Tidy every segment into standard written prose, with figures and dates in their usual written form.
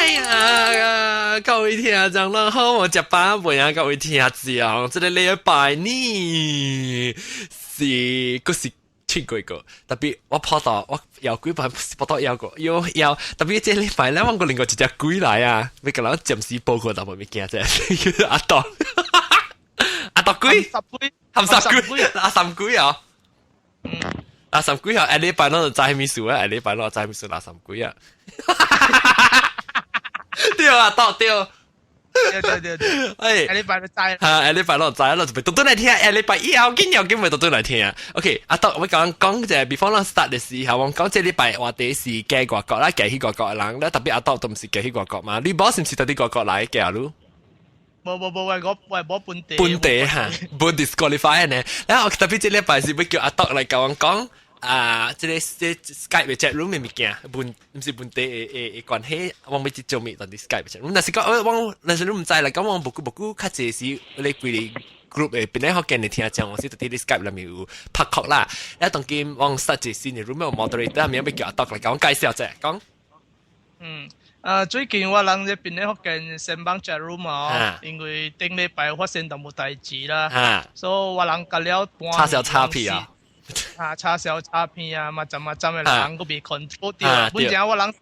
哎呀，各位聽眾攏好，我食飽未啊？各位聽眾，這個禮拜呢是閣是唱過個，特別我跑到我搖鬼版跑到搖過，搖搖，特別這禮拜咧，我閣另外一隻鬼來啊，欲共人暫時報告淡薄物件者，阿當阿當鬼，十鬼，含十鬼，阿三鬼啊，阿三鬼啊，下禮拜攏就知咩事啊？下禮拜攏知咩事？阿三鬼啊！對啊，到對，對對對對，哎，下禮拜就知，嚇，下禮拜攏知，攏就欲倒轉來聽，下禮拜以後緊要緊欲倒轉來聽。OK，阿當我講講者，before 咱 start 的時候，我講這禮拜話題是嫁外國啦，嫁去外國的人，咧特別阿當都毋是嫁去外國嘛？你某是毋是佇外國來嫁你？無無無，我無本地。本地哈，無 disqualify 呢。然後特別這禮拜是欲叫阿當來共阮講。啊，這個這 Skype 的 chat room 的物件，問毋是問題的的的關係，我欲去做物當佇 Skype chat room。若是講我若是你毋知啦，講我無久無久較濟時，你規個 group 的邊咧福建的聽眾，我是佇咧 Skype 內面有拍曲啦。一當今我 start 一個新的 room 有 moderator，名欲叫阿當來共阮介紹者，講。嗯，啊，最近我人這邊咧福建先幫 chat room 哦，因為頂禮拜發生淡薄代誌啦，所以我人甲了半。插小插屁啊！啊，插小插片啊，嘛怎嘛怎的人閣未 control 著。本正我人，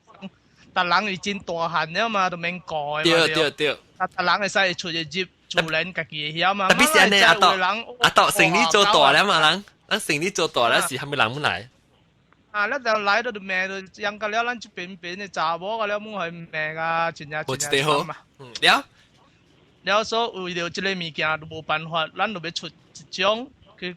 逐人已經大漢了嘛，都免顧的嘛。對對對。啊，逐人會使出入自然家己會曉嘛。特別是按呢，阿當阿當生意做大了嘛，人，咱生意做大了是蝦米人欲來？啊，咱就來到就罵就養個了，咱這邊邊的查某個了，滿去罵啊，真正真正慘嘛。嗯，了。了所為著這個物件都無辦法，咱就欲出一種去。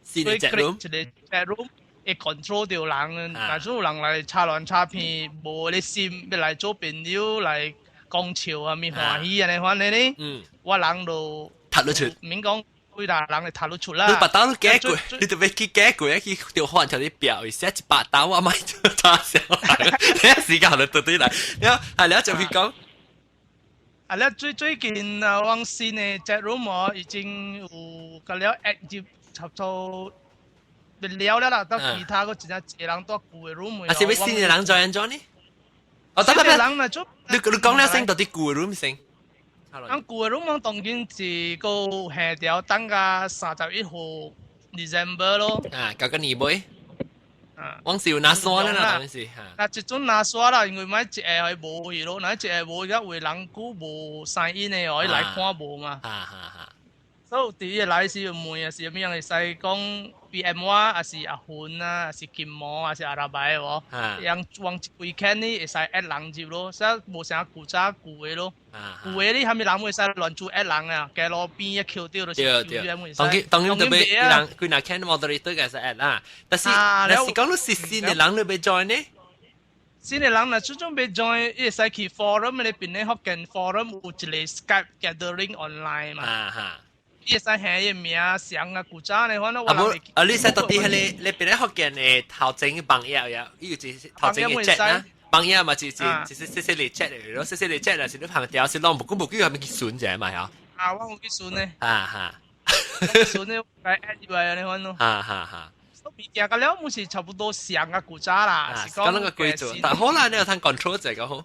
新的 chat room，一個 chat room 會 control 著人，若是有人來插亂插片，無咧心欲來做朋友來講笑啊，物歡喜按呢款的呢？我人就踢得出，免講幾大人會踢得出啦。你百刀都改過，你特別去改過，去調換條啲表，寫100刀我買做叉燒，你時間就對對來，你係你就去講。啊！咧最最近啊，往新的 chat room 哦，已經有共了 add 入差不多了了啦，到其他閣真正濟人蹛舊的 room。啊，是欲新的人 join 咗呢？哦，得得得，人若做，你你講了先，到底舊的 room 先。咱舊的 room 當今是閣下調等甲31號 December 咯。啊，到個年尾。啊，往時有拿刷啦，當時。啊，這陣拿刷啦，因為莫一下會無去咯，若一下無，而有人久無 sign in 的哦，伊來看無嘛。哈哈哈。所以佇伊來時問啊，是啥物人會使講 PM 我，抑是阿雲啊，抑是金毛，抑是阿拉伯無？樣往一規間呢會使 add 人入咯，所以無啥舊早舊的咯。舊的你啥物人會使亂做 add 人啊？街路邊一橋頂就是對對。當今當今特別人佢若看 moderator 嘅是 add 啦，但是但是講你是新的人你欲 join 呢？新的人若最準備 join，伊會使去 forum 咧邊咧福建 forum 有一個 Skype gathering online 嘛。啊哈。伊會使下伊名相啊，古早咧，反正我啊無，啊你使到佇彼個你邊咧福建的頭前網頁呀，伊有一頭前的 chat 啊，網頁嘛就是就是細細個 chat 的，咯細細個 chat 啦，是你旁條是攏無講無幾個咪去順者嘛嚇。啊，我有去順呢。啊哈。順呢，來 add 入來按呢款咯。哈哈哈。物件個了，毋是差不多相啊古早啦，是講那個規則，但好啦，你有通 control 這個好。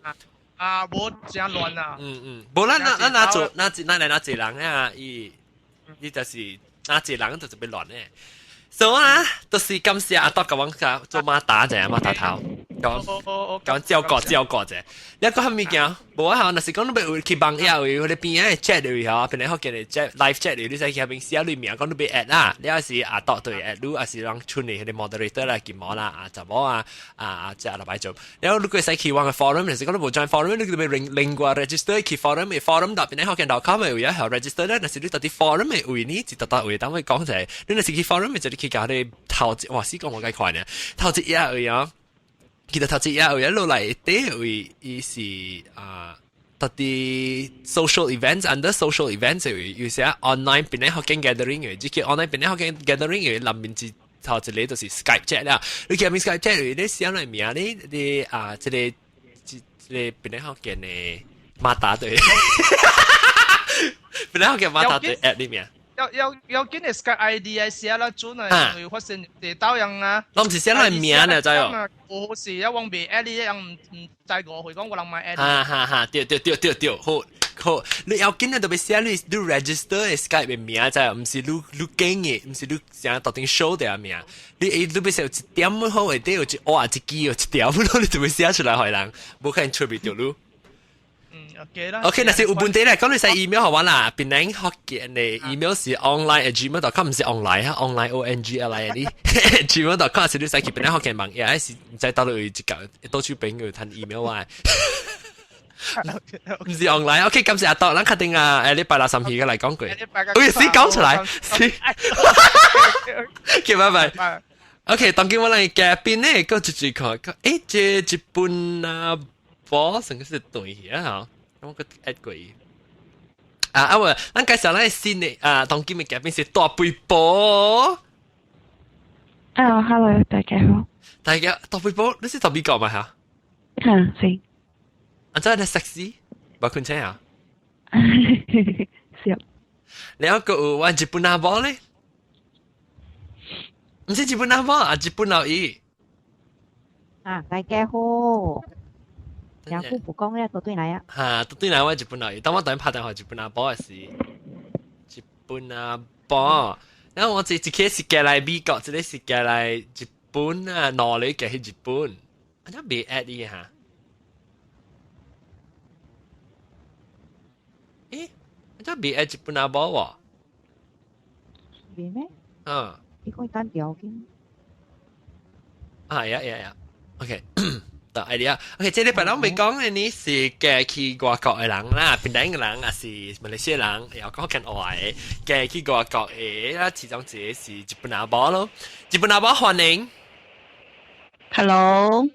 啊，無誠亂啊。嗯嗯，無咱咱咱若做，咱咱來哪一人啊？伊。伊就是哪一人就特別亂咧。所以啊，就是感謝阿多共阮做馬打者馬打頭，講講照顧照顧者。你講啥物件？無啊，若是講你欲去網頁位，或者邊仔 chat 位吼，邊仔福建的 chat live chat 位，你使去遐邊寫你名，講你欲 add 啦。你抑是阿多對 add 你，抑是人村裡彼個 moderator 啦、金毛啦、啊查某啊、啊啊這阿來做。然後你會使去阮的 forum，若是講你無 join forum，你就欲另另外 register 去 forum，forum.邊仔福建 .com 的位啊，register 咧。若是你佇 forum 的位呢，一沓沓位，當會講者，你若是去 forum 就你去共彼個頭一，哇！死講我介快呢，頭一頁位啊。其實頭一頁位落來底位，伊是啊，佇 social events under social events 位，有寫 online 邊仔福建 gathering 嘅，這個 online 邊仔福建 gathering 嘅內面是頭一個就是 Skype chat 啦。你見面 Skype chat 位，你寫來名，你你啊，這個這這個邊仔福建的馬達對，邊仔福建馬達對 add 你名。要要要緊嘅 Skype ID 係寫啦，準啊，會發生地道樣啊。我唔是寫咱名呢，知哦。我是一往未 add 你，樣唔唔知我會講我人買 add。哈哈哈，對對對對對，好好，你要緊咧，特別寫你你 register 嘅 Skype 嘅名，知哦？唔是你你經嘅，唔是你成特定 show 的名。你你欲寫一點好，下底有一劃一支有一條，你就欲寫出來予人，無可能出袂著你。嗯，OK 啦。 OK，若是有問題咧，講你使 email 予我啦。檳城福建的 email 是 online@gmail.com，唔是 online 哈，online O N G L I N E gmail.com 是你使去檳城福建網頁，還是唔知到底有一個到處朋友趁 email 我。唔是 online，OK，感謝阿多，咱確定啊，禮拜六三期嘅來講過，我死講出來，死，OK，拜拜。OK，當今我來嘉賓呢，閣一一看，欸，這日本啊，波成個是對啊，嗬，我閣 add 過伊。啊啊！我咱介紹咱新的啊，當今嘅嘉賓是大肥婆。啊，hello，大家好。大家大肥婆，你是大美國嘛嚇？嚇，是。啊，真係 sexy，無困車啊？是。然後閣有阮日本阿某咧，唔是日本阿某啊，日本老姨。啊，大家好。兩句不講咧，都對來啊。嚇，都對來我日本老姨，當我等拍電話日本阿婆嘅時，日本阿婆，然後我一一個是過來美國，一個是過來日本啊，兩個過去日本，啊，怎未 add 伊嚇？咦，怎未 add 日本阿婆喎？未咩？嗯。你講單調緊。啊，呀呀呀，OK。得 idea。OK，這禮拜咱未講的呢是過去外國的人啦，檳城的人也是馬來西亞人，又講緊話的，過去外國的啦，其中一個是日本阿婆咯。日本阿婆歡迎。 Hello，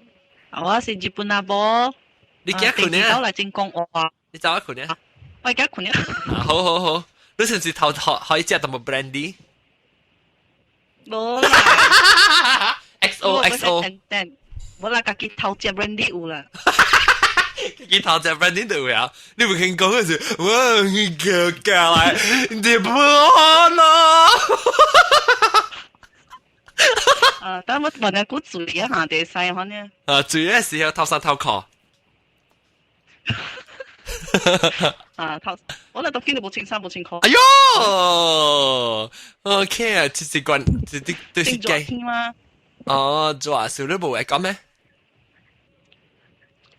我是日本阿婆。你幾困呢？走來真講話。你走啊困呢？我而家困呢。好好好，你是唔是頭可可以食淡薄 brandy？無啦。 XO XO。無啦，家己偷食 brandy 有啦。家己偷食 brandy 就有啊！你唔肯講嘅時，我叫過來日本咯。啊，但我問下古醉啊，下地使反正。啊，醉嘅時候偷衫偷褲。啊，偷！我嚟到見你無穿衫無穿褲。哎喲，OK 啊，這是關，這啲都是假。嗎？哦，做啊，小你無會講咩？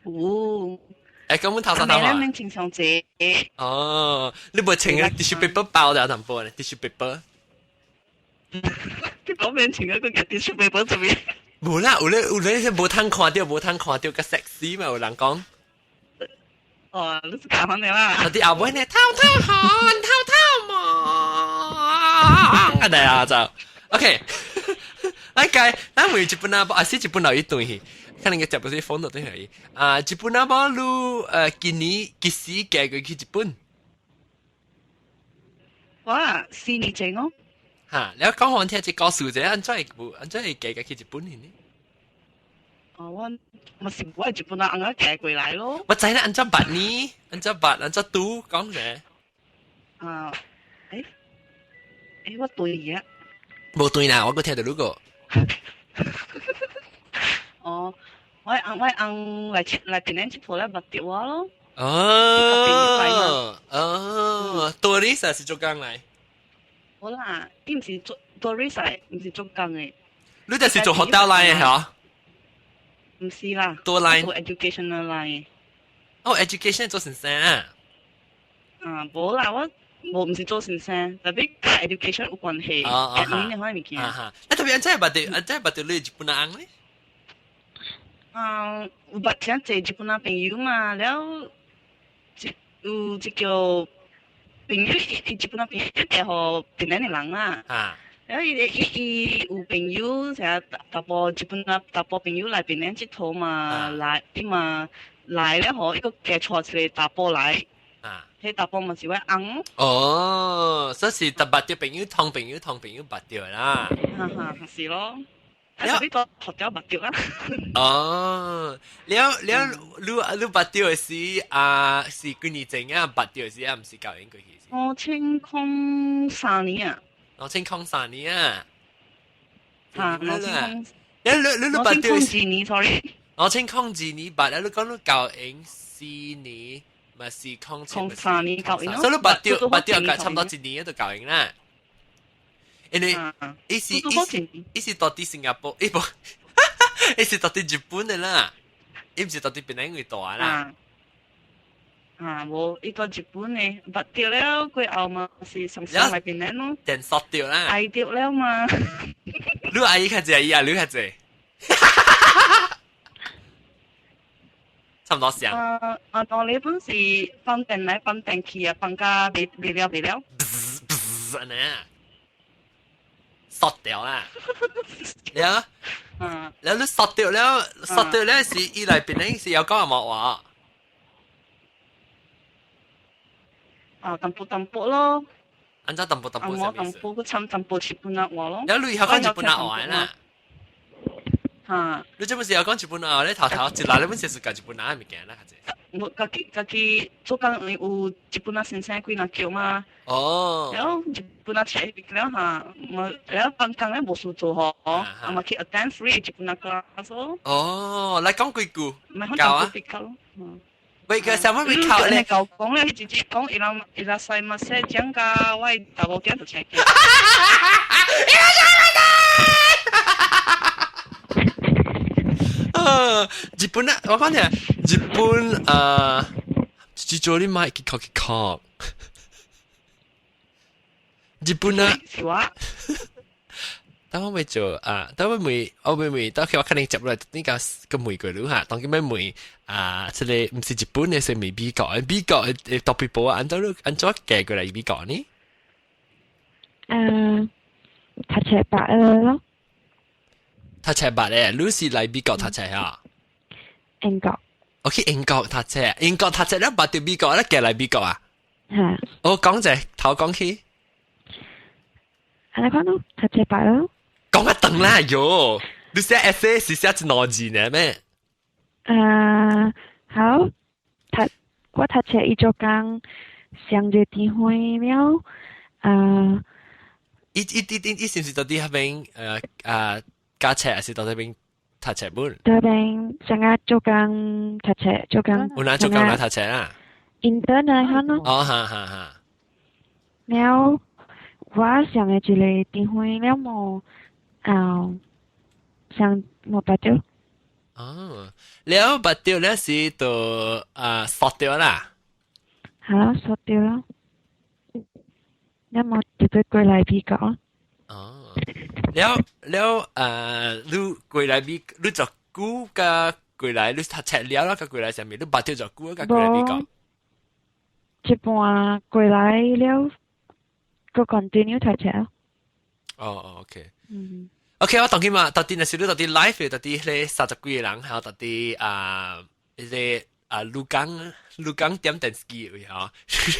有。欸，根本頭衫頭褲。免穿上濟。哦，你無穿個 tissue paper 包就淡薄咧，tissue paper。你講免穿個個 tissue paper 做咩？無啦，有咧有咧，無通看著，無通看著個 sexy 嘛，有人講。哦，你是講的啦。嗰啲後尾呢，偷偷看，偷偷望，啊對啊就，OK。咱計，咱為日本阿婆，啊是日本老一對去，可能個接不是風就對去。啊，日本阿婆你今年幾時嫁過去日本？哇，4年前哦。哈，你講我聽一個故事者，按怎會按怎會嫁過去日本呢？哦，我我是我日本人，按怎嫁過來咯。我知啦，按怎捌呢？按怎捌？按怎拄講者？啊，欸欸，我對啊。無對啦，我閣聽著你個。哦，我翁我翁來來檳城𨑨迌咧，捌著我咯。哦，哦，tourist 是做工來？無啦，伊毋是做 tourist 來，毋是做工的。你就是做 hotel line 的嚇？毋是啦，多 line 做 educational line。哦，education 做先生啊？啊，無啦，我無毋是做先生，特別佮 education 有關係，admin 的款物件。啊特別按怎捌著，按怎捌著你日本人咧？啊，有捌誠濟日本人朋友嘛，了，有一個朋友，伊日本人朋友嫁予檳城的人啦。啊。了伊伊伊有朋友，成日淡薄日本人淡薄朋友來檳城𨑨迌嘛，來伊嘛來了吼，伊閣加帶一個查埔來。啊。彼查埔嘛是我翁。哦，所以是特捌著朋友，通朋友，通朋友捌著啦。哈哈，是咯。啊，你個學咗目掉啊。哦，了了，你你捌著的是啊，是幾年前啊？捌著的是啊，毋是舊年過去。2003年啊。 2003年啊。嚇，兩千空。你你你你捌著 2002年，sorry。 2002年捌，你講你舊年4年，咪是空 03年舊年咯。所以你捌著捌著差唔多一年就舊年啦。因為伊是伊是伊是到佇新加坡，伊無，伊是到佇日本的啦，伊毋是到佇檳城位大啦。啊，無，伊到日本的，捌著了過後嘛是上上來檳城咯。電索掉啦。愛著了嘛。你阿姨較濟，伊阿女較濟。差唔多上。啊啊，當你本是放電來放電去啊，放甲未未了未了。按呢。索掉啦，了，了你索掉了，索掉了是伊來檳城是有講紅毛話。啊，淡薄淡薄咯。按怎淡薄淡薄啥意思？淡薄個參淡薄日本話咯。了你以後講日本話啦。嚇！你這本是有講日本話，你頭頭一來你本是是講日本話物件啦，較濟。我家己家己做工有日本仔先生幾若叫嘛。哦。然後日本仔請了嚇，我然後放工咧無事做嗬，啊嘛去 attend free 日本仔 class 咯。哦，來講幾句。教啊。喂，佢上乜未考咧？舊講咧，直接講伊人伊拉細嘛細講甲我查某囝就請。啊！日本啊，我講你，日本啊，自做你買去考去考。日本啊，當我未做啊，當我未，我未未，當佢我肯定接落來，呢個個玫瑰女嚇，當佢咩玫啊，這個毋是日本的，是美國，美國的特別報啊，按怎你按怎寄過來美國呢？嗯，讀冊捌咯。讀冊捌咧，你是來美國讀冊啊？英國。我去英國讀冊，英國讀冊，你捌著美國，你寄來美國啊？嚇！我講者頭講起。按呢款咯，讀冊捌咯。講一頓啦，喲！你寫 essay 是寫一兩字呢咩？好，讀我讀冊伊做工上個電話了，啊。伊伊伊伊伊是毋是到佇彼邊啊教冊，還是到彼邊讀冊本？佇彼邊上個做工讀冊做工。有哪做工來讀冊啊？intern 來看咯。哦，哈哈哈。了，我上個一個電話了無？啊，上無捌著。哦，了捌著了是就啊索掉啦。好，索掉咯。了無就欲過來美國。哦，了了你過來美，你做久甲過來，你讀冊了啦，甲過來啥物？你捌著做久甲過來美國。一半過來了，閣 continue 讀冊。哦哦，OK。嗯。 OK，我當佢嘛，到底若是你到底 live 到底彼30幾個人，還有到底啊，彼個啊，鹿港鹿港點電視機位吼，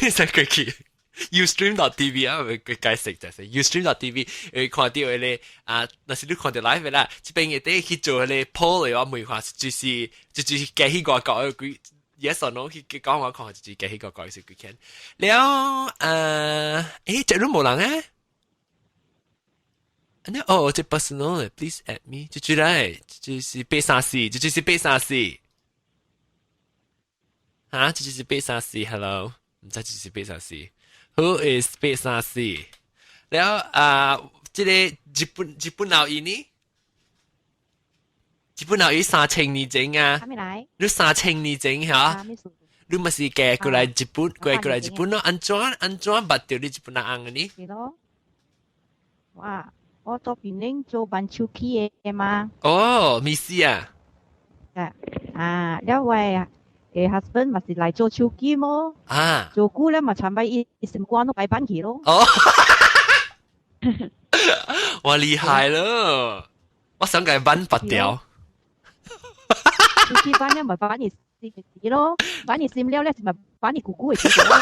你使過去 Ustream.tv 啊，佢解釋就是 Ustream.tv 會看到彼個啊，若是你看到 live 啦，這邊會得去做彼個 poll 的話，問看就是就是寄去外國的幾 yes or no 去講我看就是寄去外國是幾錢了，這你無人欸？哦，這 personal 的，please add me，這就來，這是834，這就是834，哈，這就是八三四，hello，毋知這是八三四，Who is 834？了啊，這個日本日本老伊呢？日本老伊3000年前啊，你3000年前嚇，你嘛是嫁過來日本，過過來日本咯？按怎按怎捌著你日本人翁的呢？是咯，哇！我做檳城做挽手機的嘛。哦，咪是啊。啊啊，了我的 husband 嘛是來做手機麼？啊。做久了嘛，差不伊心肝攏擺板去咯。哦。哇，厲害咯！我想共挽拔掉。手機挽了嘛，挽伊心咯，挽伊心了了是嘛，挽伊姑姑的手咯。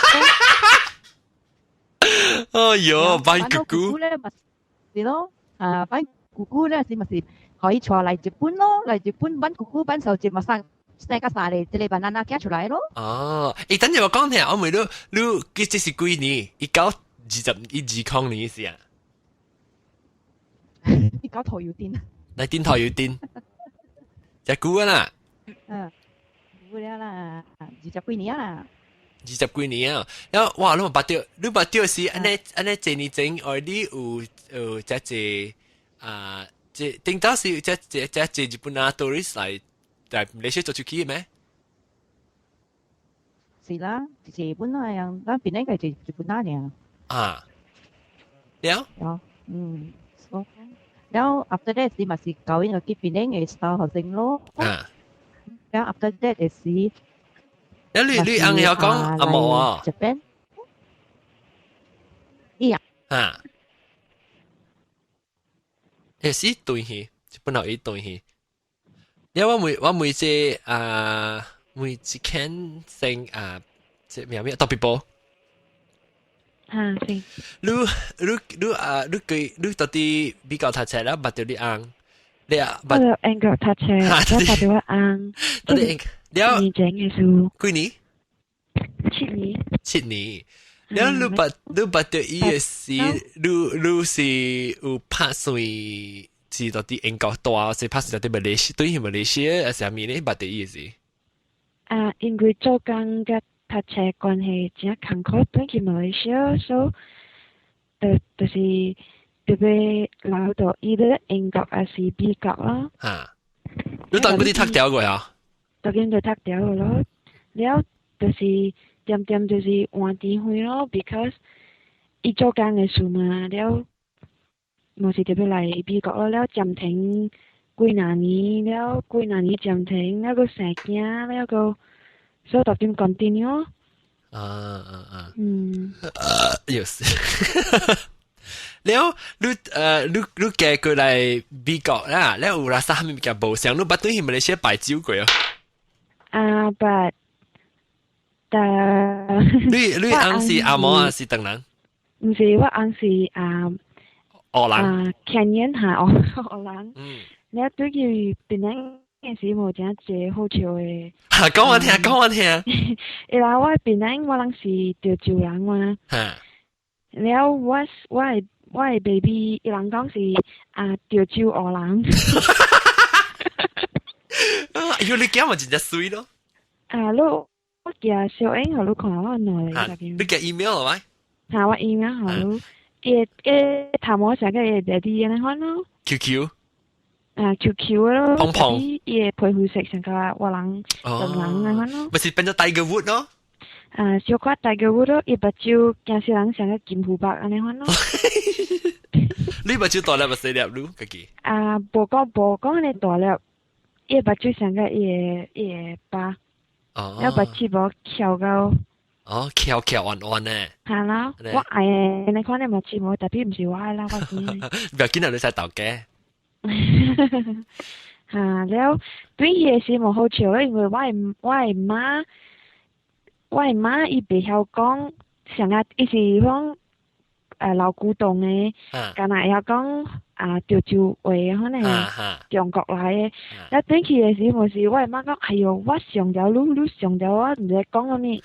哎喲，挽姑姑。咧嘛是咯。啊，反姑姑咧是咪是可以帶來日本咯，來日本揾姑姑揾手接咪生生個三個這個 banana 寄出來咯。哦，欸，等陣我講聽，我問你，你這是幾年？1921、20年是啊？一九頭要癲。來電頭要癲，隻久啊啦。嗯，久了啦，20幾年啦。 20幾年啊！然後哇，你嘛捌著，你捌著是按呢按呢幾年前，哦，你有有這濟啊，這頂到是這這這這日本啊 tourist 來來馬來西亞做出去咩？是啦，日本那樣，咱邊個係日本那樣。啊，了？了，嗯，了 after that 是嘛是教應個去檳城嘅 style 學生咯。啊。了 after that 是。你你翁曉講阿毛啊？ Japan。伊啊。啊。會是對去，日本人會對去。因為我每隻啊每一間先啊，這名咩特別波。啊，是。你你你啊，你佢你到底比較讀冊啦，捌著你翁，你啊，我就英國讀冊，我捌著我翁。到底了年前嘅事。幾年？7年。7年。了你捌著伊嘅時，你你是有拍算是到底英國大，是拍算到底馬來西對馬來西亞，還是啥物呢？捌著伊嘅時。啊，因為做工佮讀冊關係真艱苦，轉去馬來西亞，所以就是特別留到伊咧英國還是美國咯。哈，你當嗰啲讀掉過啊？當然就讀掉咯，了就是點點就是換機會咯，because 伊做工嘅事嘛，了無是特別來美國咯，了暫停幾若年，了幾若年暫停，了閣生囝，了閣所以逐點 continue。啊啊啊！嗯。又是。了，你你你嫁過來美國啦，了有啦啥物物件無相，你捌對去馬來西亞擺酒過哦？啊，捌。但你你翁是阿毛還是唐人？毋是，我翁是啊。烏人。啊，Kenyan 哈，烏人。嗯。你對佢檳城嘅時無誠濟好笑嘅。哈，講我聽，講我聽。伊拉我檳城我人是潮州人嘛。哈。了我的 baby 伊人講是啊潮州烏人。啊，喲，你囝嘛真正媠咯。啊，你我寄小英予你看我兩個。你寄 email 係咪？哈，我 email 予你。伊伊頭毛成個伊 daddy 按呢款咯。 QQ。啊，QQ 咯。胖胖。伊的皮膚色成個我人唐人按呢款咯。咪是變做 Tiger Wood 咯？啊，小可 Tiger Wood 咯，伊目睭驚死人像個金魚目按呢款咯。你目睭大粒，抑細粒？你家己？啊，無講按呢大粒，伊目睭像個伊的爸。哦。了目睭無翹到。哦，翹翹彎彎呢。係啦，我愛的你看你目睭無，特別毋是我愛啦，我知。不要緊啊，你使鬥雞。哈，了對伊的時無好笑咯，因為我的媽伊袂曉講，上個伊是講老古董的，敢若會曉講啊潮州話可能中國來的。了轉去的時無是我的媽講，哎喲，我上條你，你上條我，毋知講啥物。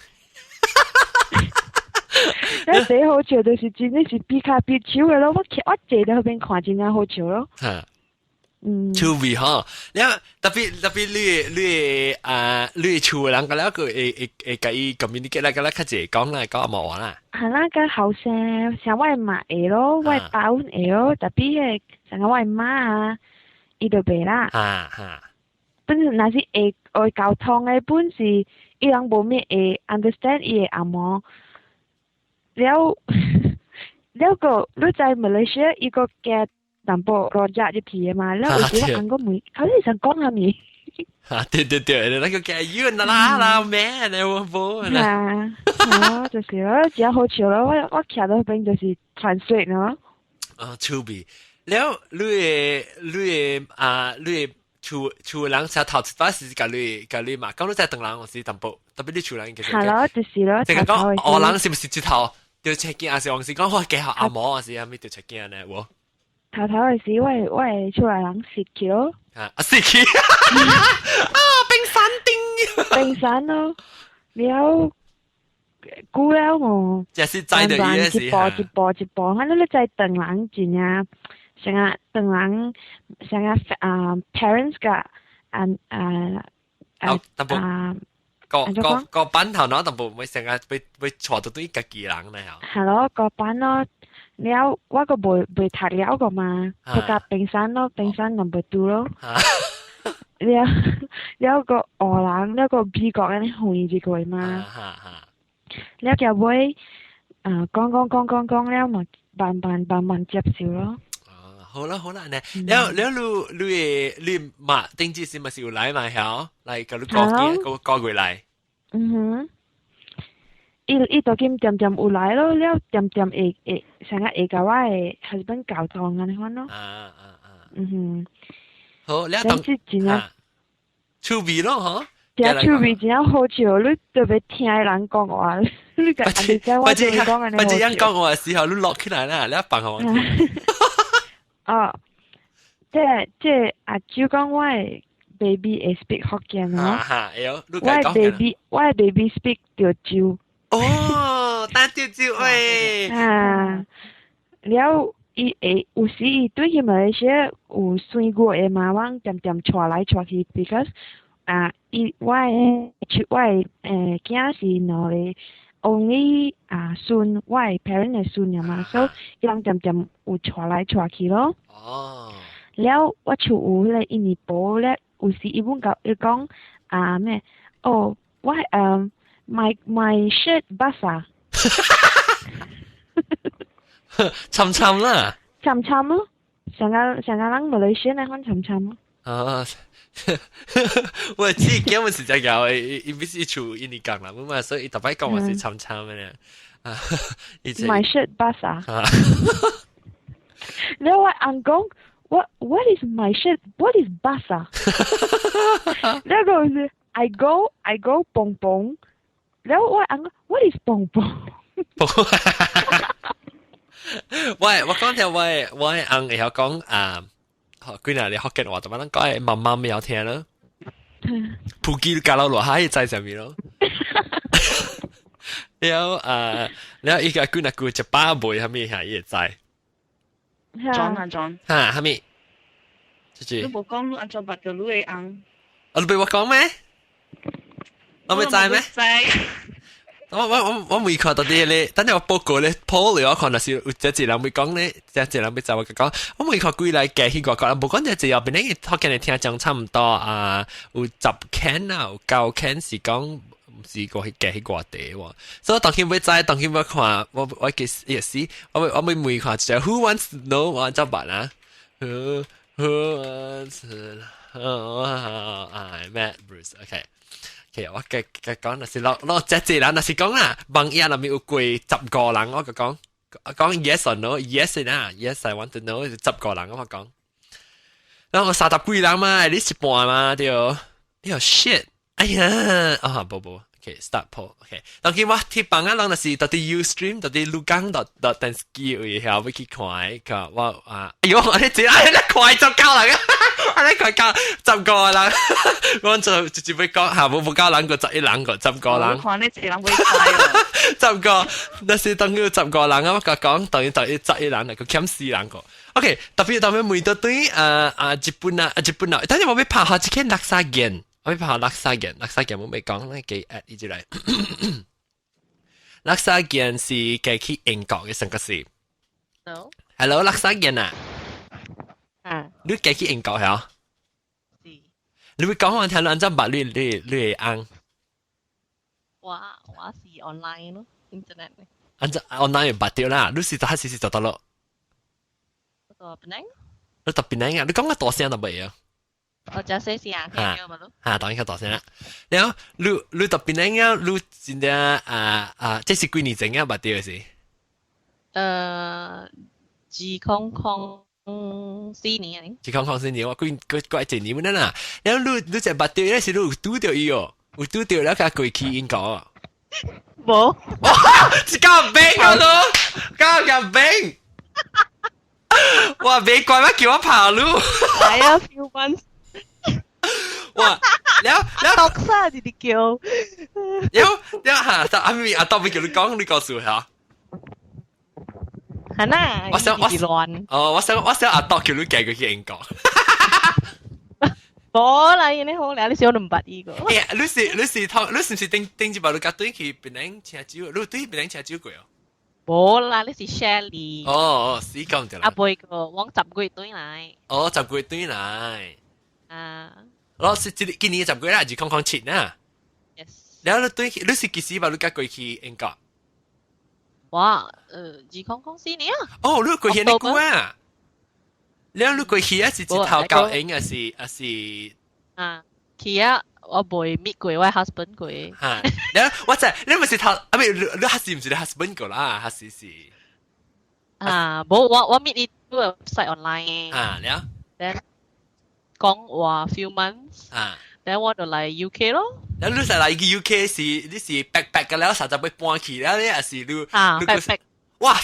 了最好笑就是真的是比跤比手的咯，我我坐佇彼邊看真正好笑咯。哈。嗯。趣味吼，了特別特別你你啊，你厝的人個了個會會會共伊 communicate 啦，個啦較濟講啦，講紅毛話啦。係啦，個後生像我的媽會咯，我的爸會咯，特別彼個像我的媽啊，伊就袂啦。哈哈。本身若是會會溝通的，本是伊人無咩會 understand 伊的紅毛。了了個你在馬來西亞伊個加淡薄 rojak 入去的嘛，了有時我翁閣問，頭先想講啥物？啊，對對對，那個加油啦啦咩，你我無啦。啊，就是咯，真好笑咯！我徛到彼邊就是 translate 咯。啊，趣味。了，你的啊，你的厝人才頭一擺是共你嘛，講你在唐人我是淡薄，特別你厝人其實。係咯，就是咯。這個講烏人是毋是一頭著冊囝，還是還是講我加學紅毛，還是啥物著冊囝呢？無？頭頭嘅時，我會厝內人蝕去咯。啊，蝕去啊，冰山頂，冰山咯，了久了我，就是知到伊嘅一步一步一步，我你知唐人真正成日唐人成日啊 parents 噶啊啊啊啊。個個個班頭腦淡薄會成日會坐到對家己人咧嚇。係咯，個班咯，了我個未讀了個嘛，佢甲冰山咯，冰山就未拄咯。了了個俄人，了個美國人遠一個嘛。了後尾啊講講講講講了嘛，慢慢慢慢接受咯。好啦好啦，呢，了了你你會你嘛，頂次是咪是有來嘛？曉來，佮你過幾過過過來。嗯哼，伊伊當今恬恬有來咯，了恬恬會會成日會共我的 husband 溝通按呢款咯。啊啊啊！嗯哼。好，了當是真正趣味咯，嗬。真趣味，真正好笑，你特別聽人講話，你個你知我就講按呢或者人講話的時候，你錄起來啦，你放予我聽。哦，這阿舅講我的 baby 會 speak 福建哦。哈，會哦，我的 baby，我的 baby speak 潮州。哦，打潮州喂。啊，了伊會有時伊對去馬來西亞有生過的嘛，阮恬恬帶來帶去，because 啊，伊我的我的囝是兩個 only 啊孫，我的 parent 的孫爾嘛，所以伊人恬恬有帶來帶去咯。哦。了我像有彼個印尼婆咧，有時伊阮共伊講啊咩？哦，我my shirt basah。參參啦。參參咯，成個成個人馬來西亞那款參參咯。啊，我自己根本是在搞，伊伊不是厝印尼講啦，嘛所以伊逐擺講我是參參的咧。啊，My shirt basah。了我翁講，What is my shirt? What is basah？那個是 I go 蹦蹦。了我翁 What is 蹦蹦？喂，我講條我我翁會曉講啊，幾若你福建話，就乜講媽媽沒有聽咯，普吉加落落海在上面咯。了啊，了伊個幾若句一百倍，啥物下伊會知。 John 啊 John。哈，啥物？就是你無講你按怎捌著你的翁？啊，你俾我講咩？我未知咩？知。我未看到啲咧，等陣我報告咧，poll 了我看，若是有這一人會講咧，這一人會知我講，我未看幾來加去外國人，無講這一後邊咧，福建的聽眾差唔多啊，有十間啊，有九間是講毋是過去加去外地喎，所以當今欲知，當今欲看，我其實也是，我欲問看一下，Who wants to know 我怎辦啊？Who wants to know I met Bruce？OK。其實我嘅嘅講，若是落落這一人，若是講啦，網頁內面有過十個人，我就講講 yes or no，yes 啦，yes I want to know 十個人我講，然後我三十幾人嘛，你一半嘛對，哎呦 shit，哎呀，啊不不，OK start poll，OK，當今我貼房啊，人就是到底 Ustream，到底鹿港到到電視機位遐欲去看，看我啊，哎呦，我你這哎你看就夠啦，我你看夠十個人，我就直接欲講嚇，無無夠人個十一人個十個人。看你一人欲知十個，那是當佢十個人啊，我甲講，等於等於十一人個減四人個。OK，特別特別每到對啊啊日本啊日本啊，等陣我欲拍下一間垃圾件，我欲拍垃圾件，垃圾件我未講，你記 add 伊入來。垃圾件是寄去英國嘅成個是。 Hello。 Hello，垃圾件啊。啊。你寄去英國係啊？是。你會講我聽，你按怎捌你你你會翁？我是 online 咯，internet。按怎 online 捌著啦？你是還是是做得咯？個檳城。你特別靚啊！你講個大聲就袂啊？我真細聲，聽到嘛咯？嚇，當然較大聲啦。然後你你特別靚啊！你真正啊啊，這是幾年前啊捌著的是？2004年啊。 2004年，我幾幾幾一年啦啦。然後你你就捌著，那時你有拄著伊哦，有拄著了，共過去英國。無。哇！這個冰啊都，這個冰。哇，別怪我叫我跑路。係啊，few months。哇，了了，讀啥你哋叫？了了嚇，就阿咪阿當咪叫你講，你告訴下。係啦，我想我亂。哦，我想阿當叫你寄佢去英國。冇啦，你好啦，你小唔捌呢個。欸，你是頭，你是唔是頂頂一擺你甲對去檳城請酒？你對檳城請酒過哦？冇啦，你是 Shelly。哦哦，是咁對啦。阿妹個往10個月對來。哦，十個月對來。啊。我是這今年10個月啦，2007啊。 Yes。然後你對，你是幾時把你甲過去英國？我2004年啊。哦，你過去你久啊？然後你過去啊是一頭教英還是還是？啊，去啊！我未 meet 過我 husband 過。嚇！然後我知你唔是頭啊？唔，你還是唔是你 husband 過啦？還是是？啊，冇我 meet 你 website online。啊，了。 Then 講話 few months。啊。 Then 我就嚟 UK 咯。然後你係嚟 UK 是你是 backpack 嘅了，實在被搬去了，你還是你？啊，backpack。哇！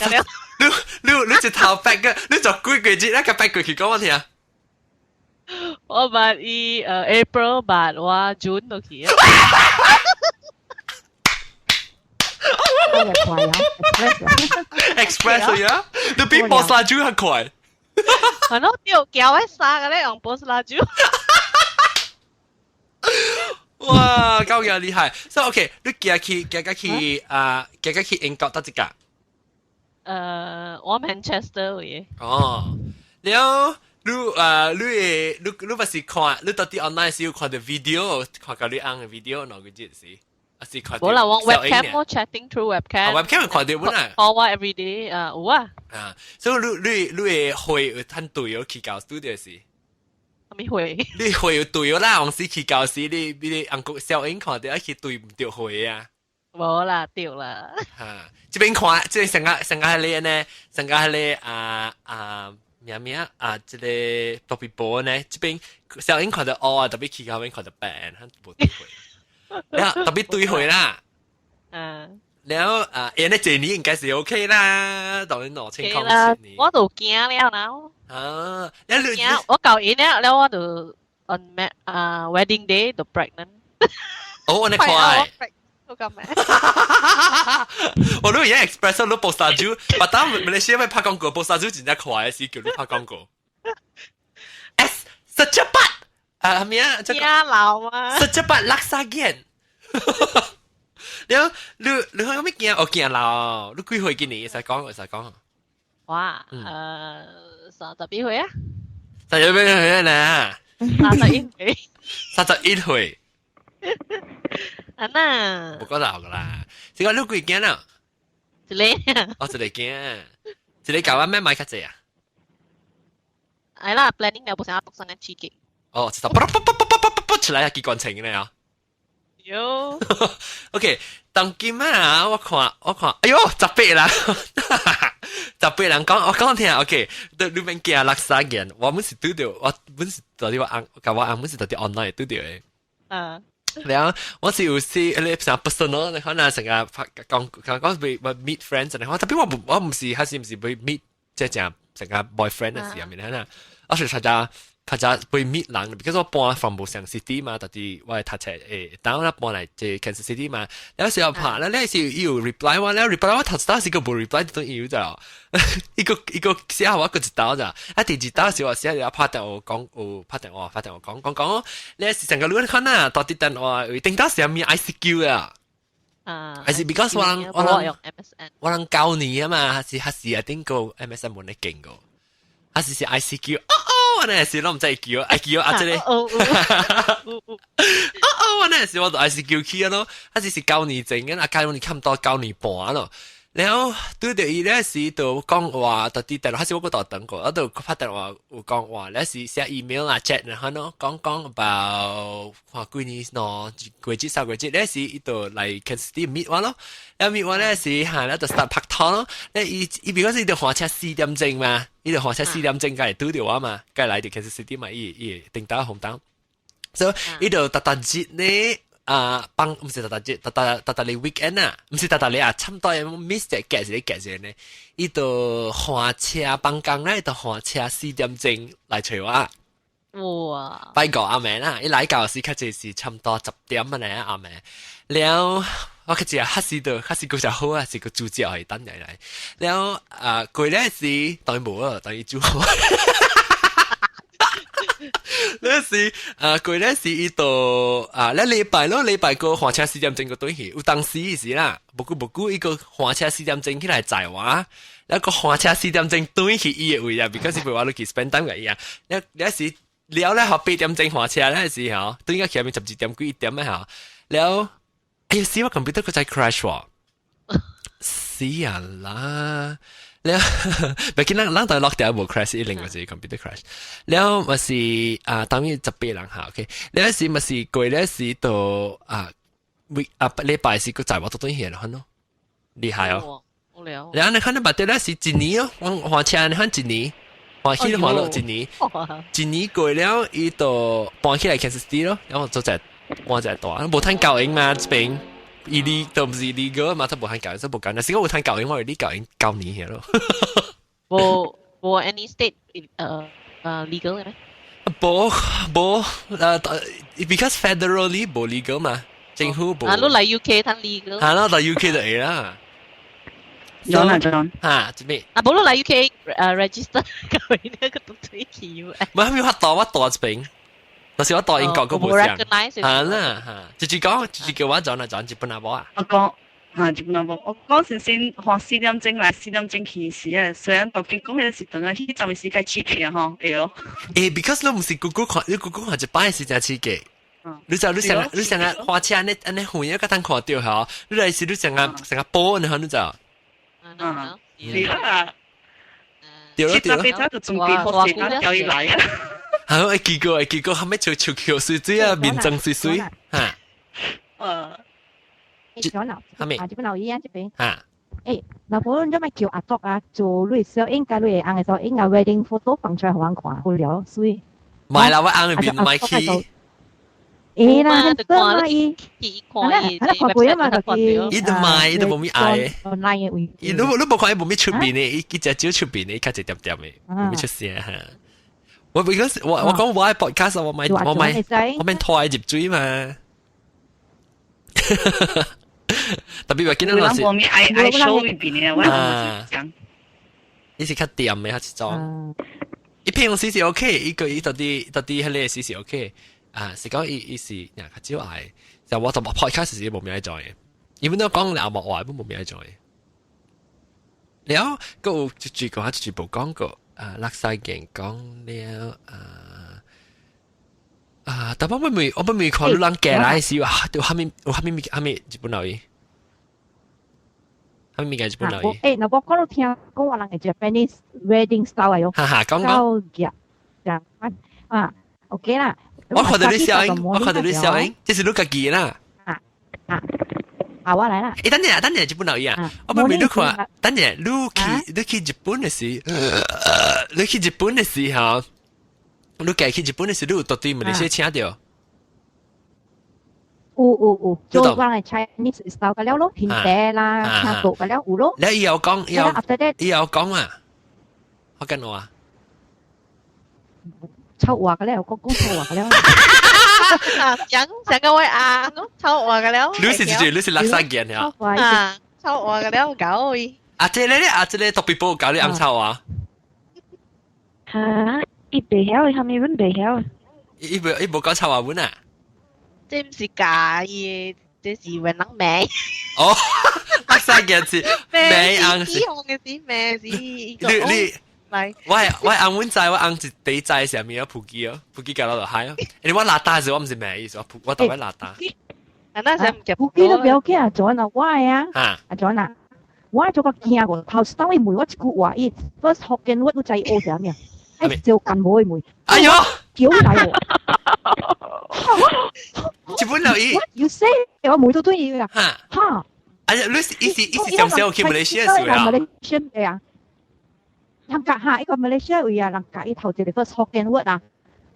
你一頭 back 嘅，你做幾個月，那個 back 過去講我聽。我捌伊April 捌我 June 都去啊。快啊！Express 啊，你比 Pos Laju 較快。係咯，掉叫我衫嘅咧，用 Pos Laju。哇，夠嘢厲害！所以 OK，你行去行個去啊，行個去英國佗一個？我 Manchester 嘅。哦，了。你啊，你會你你不是看，你到底 online 是有看到 video，看到你翁嘅 video，哪個節是？還是看？冇啦，我 webcam 我 chatting through webcam。 webcam 看到本啊。我 every day 啊，有啊。啊，所以你你會會有趁隊友去到 studio 是？咩會？你會有隊友啦，往時去到時，你翁國小英看到去對唔到會啊？冇啦，掉啦。嚇！這邊看，這邊成個成個係你呢，成個係你啊啊！咩咩啊？這個特別波呢？這邊小英看到哦啊，特別去到邊看到白，佢無對會，然後特別對會啦。嗯。然後啊，欸，那這年應該是 OK 啦，當然2007年。我都驚了啦。啊，你驚我舊年了，了我就 on 啊 wedding day 就 pregnant。哦，我你快。我咁咩？我都而家 express 都 Pos Laju，但當馬來西亞咪拍廣告，Pos Laju 真正快是叫你拍廣告。S secepat 啊咩啊？這個老啊？Secepat laksa gen。你你你有咩驚？我驚老，你幾歲今年？會使講，會使講。哇，31歲啊？31歲呢？ 31歲。 31歲。啊那，無講老噶啦，這個你幾驚啦？一個。哦，一個驚，一個教我咩買較濟啊？係啦，planning 了不想要讀上個刺激。哦，就卜卜卜卜卜卜卜出來啊，機關槍嘅啊。喲。 OK，當今啊，我看我看，哎喲，18人，18人講，我講聽，OK，你免驚垃圾人，我們是拄著，我本是到底我翁，甲我翁本是到底 online 拄著的。啊。然後我是有時你成 personal，你可能成日拍講講講被 meet friends，然後特別我唔是，還是唔是被 meet 即係成成個 boyfriend 嘅時候，面啦，我是參加參加被 meet 人，because 我搬 from 無相 city 嘛，特別我係讀冊當我搬來這 Kansas City 嘛，有時候拍咧，你是有 reply 我，你 reply 我頭一道是個無 reply 就有咋，一個一個寫我個一道咋，啊第二道是我寫了拍電話講，有拍電話拍電話講講講，你是成個你看啊，到底電話頂到時咪 ICQ 啊？啊，還是 because 我人我人用 MSN，我人教你啊嘛，還是還是啊頂個 MSN 冇得勁個，還是是 ICQ，哦哦，我那時攏毋知叫 ICQ 啊，這個，哦哦哦，我那時我就 ICQ 去啊咯，還是是9年前嘅，啊9年差唔多9年半咯。然後對著伊咧時就講話，到底電話還是我個度等過，我就拍電話有講話，咧是寫 email 啊 chat 然後咯，講講 about 看幾年喏，幾月三個月，咧時伊就來 Kansas City meet 我咯，然後 meet 我咧時嚇咧就 start 拍拖咯，咧伊伊比如講伊就換車4點鐘嘛，伊就換車四點鐘，佢會拄著我嘛，佢來到 Kansas City 嘛，伊伊頂到紅燈，所以伊就逐逐日呢。啊，幫毋是逐逐日，逐逐逐逐日 weekend 啊，毋是逐逐日啊，差毋多 miss 一個一個一個呢，伊就換車放工咧，伊就換車4點鐘來揣我。哇！拜五暗暝啦，伊來到時較濟是差毋多10點啊呢暗暝。了我較濟較時就較時閣較好啊，是個主角係等嚟來。了啊，過咧時當然無啊，當然煮好。那時啊，過咧時伊就啊，咧禮拜咯，禮拜個換車四點鐘個轉去，有當時是啦，無久無久伊個換車四點鐘起來載我，了個換車四點鐘轉去伊的位啊，because 陪我落去 spend time 個伊啊，了了時了咧，學8點鐘換車咧時吼，轉到去面12點幾1點咧吼，了，哎呀死我 computer 閣再 crash 喎，死啊啦！了，別見咱咱台落掉無 crash，一定就是 computer crash。了嘛是啊，當然18人下 OK。了時嘛是過了時到啊，每啊禮拜時閣載我都轉去了，咯，厲害哦。無聊。了你看你捌得了是一年哦，我換車你看一年，換起換落一年，一年過了，伊就搬起來 Kansas City 咯，然後做隻搬隻大，無趁教英嘛，這邊。伊你都毋是你個嘛，他無趁教，所以無講。若是講有趁教英，我會你教英9年咯。無無 any state legal 嘅咩？無無because federally 無 legal 嘛，政府無。啊，你來 UK 趁 legal。係咯，來 UK 就會啦。有啦，John。嚇，這邊。啊，無你來 UK register 佢那個都推去 US。唔係，我大我大這邊。但是我大英國個無像。係啦，嚇，就是講，就是叫我轉啊轉日本阿某啊。我講，嚇日本阿某，我講先先換四點鐘來，四點鐘去時啊，雖然當見講迄時陣啊，彼陣時該刺激啊，吼，會咯。欸，because 你毋是 Google 看，你 Google 看一擺是真刺激。你就你成你成日花車按呢按呢遠啊，個通看著吼，你來是你成個成個波呢，你就。嗯，是啦。對咯對咯。七十八就準備好時間叫伊來啊。係會結果會結果後尾就出橋水水啊，面妝水水嚇。誒，哈咪？啊，這邊留意啊，這邊。嚇。誒，老婆你做咩叫阿叔啊？做你小應該你會紅的時候，應該 wedding photo 放出來予人看，好了，水。唔係啦，我紅入面唔係去。會啦，真嘛伊，伊看伊，看過啊嘛，就是伊都買，伊都無咪愛。 online 的位。伊你你無看伊無咪出面的，伊伊只少出面的，伊較濟點點的，無咪出聲嚇。我 because 我我講我愛 podcast，我買我買我免拖入水嘛。特別話見到老師，我咪愛愛 show 入邊的，我講。伊是較掂的，較是裝。伊平常時是 OK，伊個伊到底到底彼個時是 OK。啊，是講伊伊是呀較少愛，就我就 podcast 是無咩愛做的，因為都講了無話，都無咩愛做的。了，閣有一句講，一句無講過。啊，垃圾件講了啊啊！但我未我未看你人過來時話，有蝦米有蝦米物蝦米日本老伊，蝦米物件日本老伊。欸，若我講你聽講我人嘅 Japanese wedding style 啊喲。哈哈，講講。夾啊，OK 啦。我看到你笑應，我看到你笑應，這是你家己啦。啊啊！啊，我來啦。欸，等陣，等陣，日本老伊啊！我未你看，等陣，你去你去日本的時，你去日本的時候，你家去日本的時，你有到對馬來西亞請著？有有有，做我係 Chinese style 個了咯，甜茶啦，請到個了有咯。你伊有講，伊有伊有講啊，我跟我啊。臭話個了，講講臭話個了。講上個位啊，臭話個了。你是這你是垃圾件呀？啊，臭話個了，搞伊。啊，這個咧，啊，這個特別報教你紅臭話。嚇！伊袂曉，伊蝦米阮袂曉。伊無伊無講臭話文啊？這毋是假伊，這是雲人名。哦，垃圾件是名紅是。嘅是名是。你你。我係我係紅阮知，我紅是第一知啥物啊？普吉哦，普吉教到就嗨哦。因為我邋遢時，我毋是咩意思，我我特別邋遢。啊，那時唔夾普吉都不要緊啊，做啊，我啊，啊做啊，我做個驚過，頭先伊問我一句話，伊 first 福建話都知學啥物啊？哎，就近無會問。哎呦，叫來喎。日本留意。 You say 我每都對伊啊。哈。哈。哎呀，你是伊是伊是上小去馬來西亞是啊？馬來西亞啊。人家哈，一個馬來西亞位啊，人家伊頭一個 first 福建話啊，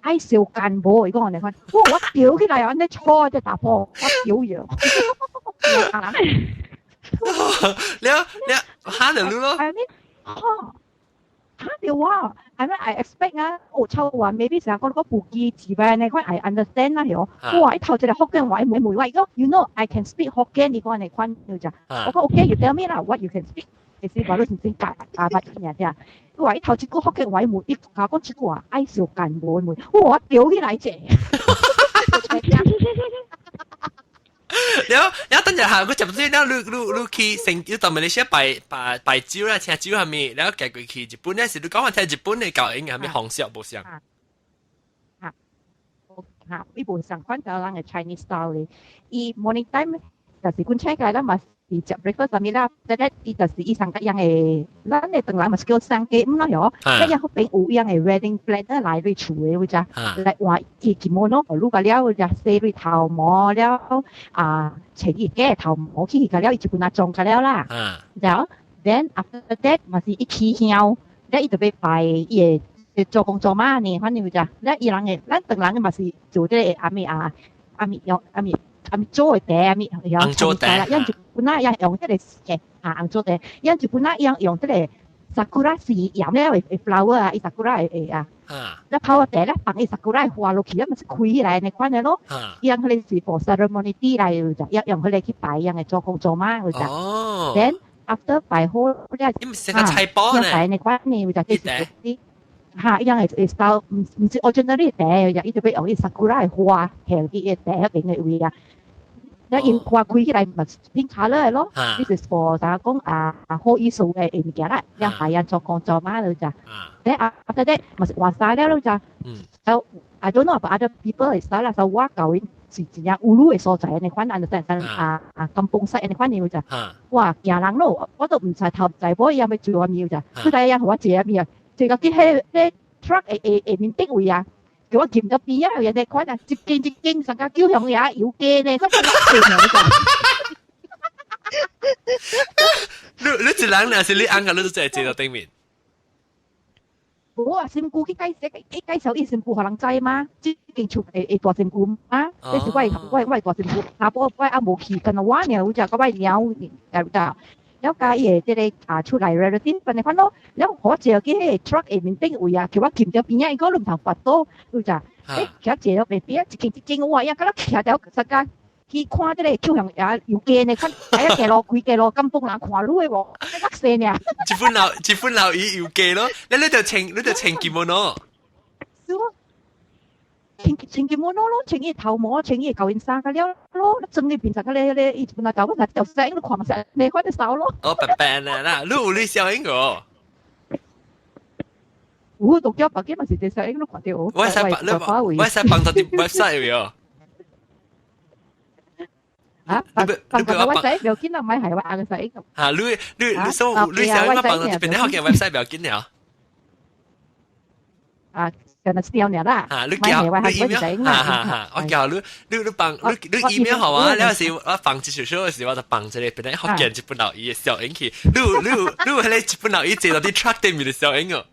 愛相干無？伊講按呢款，哇！我叫起來按呢錯隻查埔，我叫樣。了了，嚇到你咯。 I mean，嚇嚇到我，I mean I expect 啊，哦，臭話 maybe 成日講個布記字吧，呢款 I understand 啦，係哇！伊頭一個福建話問問我，伊講 you know I can speak Hokkien，伊講按呢款就，我講 OK，you tell me 啦，what you can speak。其實話你先先教教捌爾聽，佢話伊頭一句福建話問，伊教講一句話愛相干無問，哇！我丟起來者。了了，等陣下，佢入咗了，你你你去成，你到馬來西亞擺擺擺酒啦，請酒係咪？了寄過去日本咧，是你講話聽日本嘅教應係咪方式無相？啊啊，伊無相款就人嘅 Chinese style 咧，伊 morning time 就是阮請個咱嘛是食 breakfast 啥物啦，但係伊就是伊上個樣嘅，咱嘅唐人嘛是叫送雞毋咯喲，一樣彼邊有樣嘅 wedding planner 來去厝嘅，有只來換伊 kimono，予個了，就洗蕊頭毛了，啊，穿伊假頭毛去個了，伊就本來裝個了啦。然後 then after that 嘛是一起香，了伊就欲拜伊的做工做媽呢，反正有只，了伊人嘅，咱唐人嘅嘛是做這個阿咪啊，阿咪用阿咪。阿咪做的茶，阿咪用紅棗茶啦，因就本來也用這個嘅啊紅棗茶，因就本來用用這個 sakura 是鹽咧，會 flower 啊，伊 sakura 會啊，咧泡個茶咧放伊 sakura 花落去，啊咪是開起來呢款的咯。伊樣彼個是 for ceremony 來，就一用彼個去拜，樣的做工做媽有就。Then after 拜好了，你唔是個菜包呢？拜呢款呢，就這是啲。嚇，伊樣會會 style 毋毋是 ordinary 茶，伊就欲用伊 sakura 的花下去伊茶彼邊的位啊。那因花開起來咪變 colour 的咯。This is for 大家講啊好意思的物件啦，讓下人做工做媽了就。Then after that 咪是換衫了咯就。So I don't know about other people 的 style 啦，so 我舊因是真正有路的所在，你款 understand 啊啊金鳳西你款了就。哇，驚人咯，我都毋知頭知尾伊欲做啥物就。佢第一樣予我坐物啊，坐到去彼彼 truck 的下下面頂位啊。叫我撳到邊啊，人哋看啊，一間一間上個叫向也有雞呢，我真係你你一人若是你翁甲你都坐坐到頂面。無啊，新婦去介紹，去介紹伊新婦予人知嗎？這間厝會會大新婦嗎？這是我我我大新婦，查埔我還無去，干焦我爾有只，佮我娘有只。了佮伊的這個啊出來 relative 反正款咯，了我坐去彼個 truck 下面頂位啊，叫我撳著邊仔，伊講你毋通跋倒，有只，欸，徛坐落邊邊仔一間一間我影，敢若徛條實間去看這個叫向也有機呢，看哎呀街路規街路金鳳人看你的無，較細爾。一本老一本老伊有機咯，你你就穿你就穿 kimono。是哦。穿穿 kimono 咯，穿伊頭毛，穿伊舊衣衫個了咯，裝伊變成個咧咧，伊本來舊嗰陣就醒，你看嘛是你看得少咯。哦，白白啦啦，你有你小英個？有，獨腳白嘅嘛是隻小英，你看到。我使放你，我使放到啲 website 喎。啊，放放個 website 不要緊啦，唔係係我阿個小英。嚇，你你你所你小英放到這邊，你學嘅 website 不要緊了。啊。就係笑你啦。嚇，你叫你 email，哈哈哈，我叫你你你放你你 email 好啊，你有時我放一首首的時，我就放一個變咧福建日本老伊的小影去，你有你有你有彼個日本老伊坐到佇 truck 頂面的小影哦。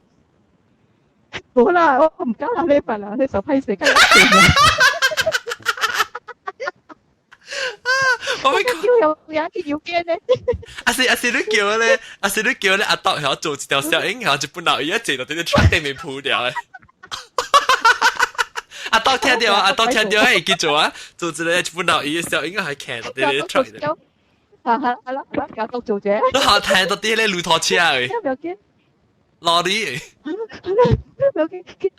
無啦，我毋敢啦，你份啦，你手歹勢，我欲叫有影去有見咧。啊是啊是你叫咧，啊是你叫咧阿豆曉做一條小影，曉日本老伊一坐到佇個 truck 頂面鋪掉的。阿豆聽到啊，阿豆聽到，會記做啊，做一個日本老伊的小影，還徛到佇個 truck 裡。啊係係咯，教督做者。你好聽到佇個駱駝車的。不要緊。老李。不要緊，佢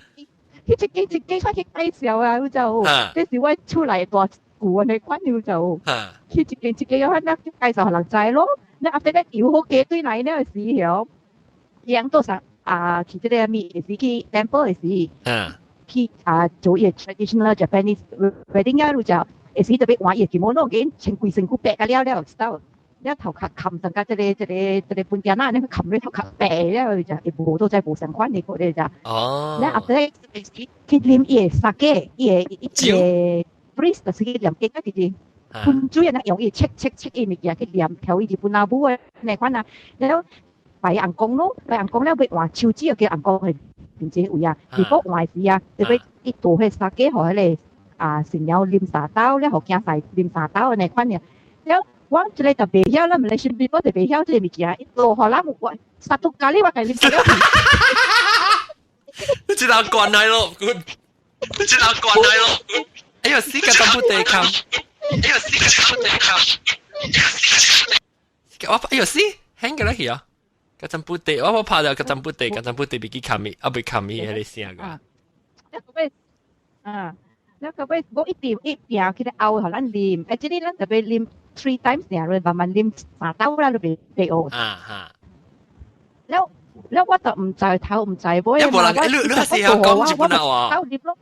佢一間一間開始介紹啊，佢就，這是我厝內大舊的款，佢就，佢一間一間樣那介紹予人知咯。那後咧遊好街對來那時候，人多啥啊？去這個物是去 temple 的時，去啊做伊 traditional Japanese wedding 啊，就會時特別換伊 kimono，給穿規身軀白個了了，知道？了頭殼冚上個這個這個這個本地仔，那個冚咧頭殼白了，就會無都在無相款的個咧就。哦。了後咧去啉伊的 sake，伊的伊的 priest 就是去念經啊，就是噴水啊，用伊切切切伊物件去念調伊日本阿母的那款啊，了。拜尪公咯，拜尪公了欲換手指，叫尪公去面前位啊，如果換時啊，特別伊倒彼 sake 予彼个啊新娘啉三斗，了予囝婿啉三斗按呢款爾。了我這个就袂曉啦，Malaysian people 就袂曉這个物件，伊倒予咱我 satu kali 我共啉了。你知道關係咯，你知道關係咯。哎呦，死個淡薄地冚，哎呦，死個淡薄地冚。我哎呦死，輕個啦去啊！個淡薄地，我拍到個淡薄地，個淡薄地袂記冚伊，啊袂冚伊，彼个聲個。啊，了啊，了個尾我一點一定起來熬予咱啉，欸，這裡咱特別啉 three times 爾，慢慢啉三斗啦，就袂袂嘔。啊哈。了了，我就毋知頭毋知尾嘛。你你是曉講日本話？鬥啉咯。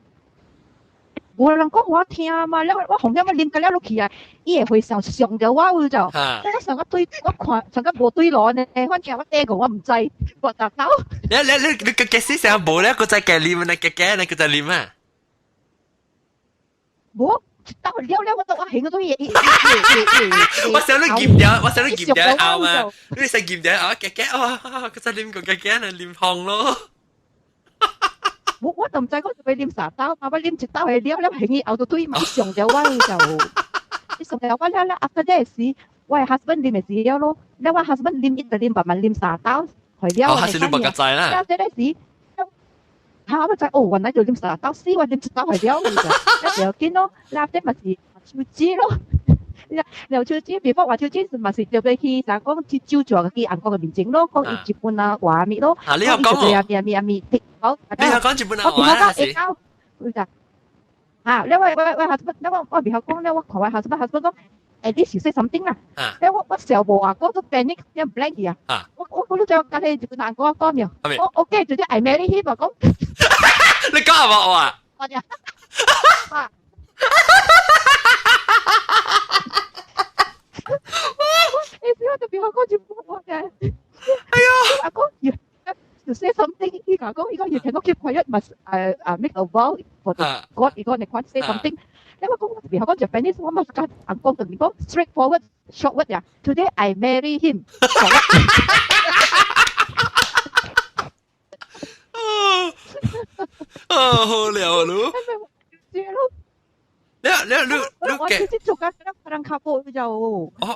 無人講我聽嘛，了我紅點我啉甲了落去啊，伊會回想上著我有就，我上個對我看上個無對路呢，反正我第個我毋知，我就走。你你你你個解釋成無咧，閣再加啉啊，加加咧，閣再啉啊。無，到了了我都我行個都嘢。我想你鹹掉，我想你鹹掉拗嘛，你食鹹掉拗，加加哦，閣再啉個加加嚟啉紅咯。我我就毋知講就欲啉三斗嘛，我啉一斗的了了，行伊後到對嘛，上著我就，伊上著我了了，after that 時，我的 husband 啉的時了咯，了我 husband 啉伊就啉慢慢啉三斗，去了。哦，還是你無個知啦。了這個時，嚇我知哦，原來就啉三斗，死我啉一斗去了，就，了要緊咯，了這嘛是手指咯。了手指，別講話手指是嘛是特別去啥講去酒桌去尪公的面前咯，講伊日本啊話物咯，啊，你有講喎？咩咩咩咩，好，你有講日本啊話啊？是。啊，了我我我 husband，了我我袂曉講，了我看我 husband，husband 講，at least you say something 啦。了我我小無啊，講都 panic，變 blank 去啊。我我我都就甲彼日本人講講妙。我 OK，直接 I marry him 啊講。你講係冇啊？我呀。啊。欸，我特別我講日本話嘅。哎呀！阿講要 to say something，伊講伊講 you cannot keep quiet, must make a vow for the God，伊講你看 say something。你我講我特別講 Japanese，我 must 講尪公同你講 straightforward short word 呀。Today I marry him。啊，好了咯。你你你你我手指做緊人卡布就哦嚇，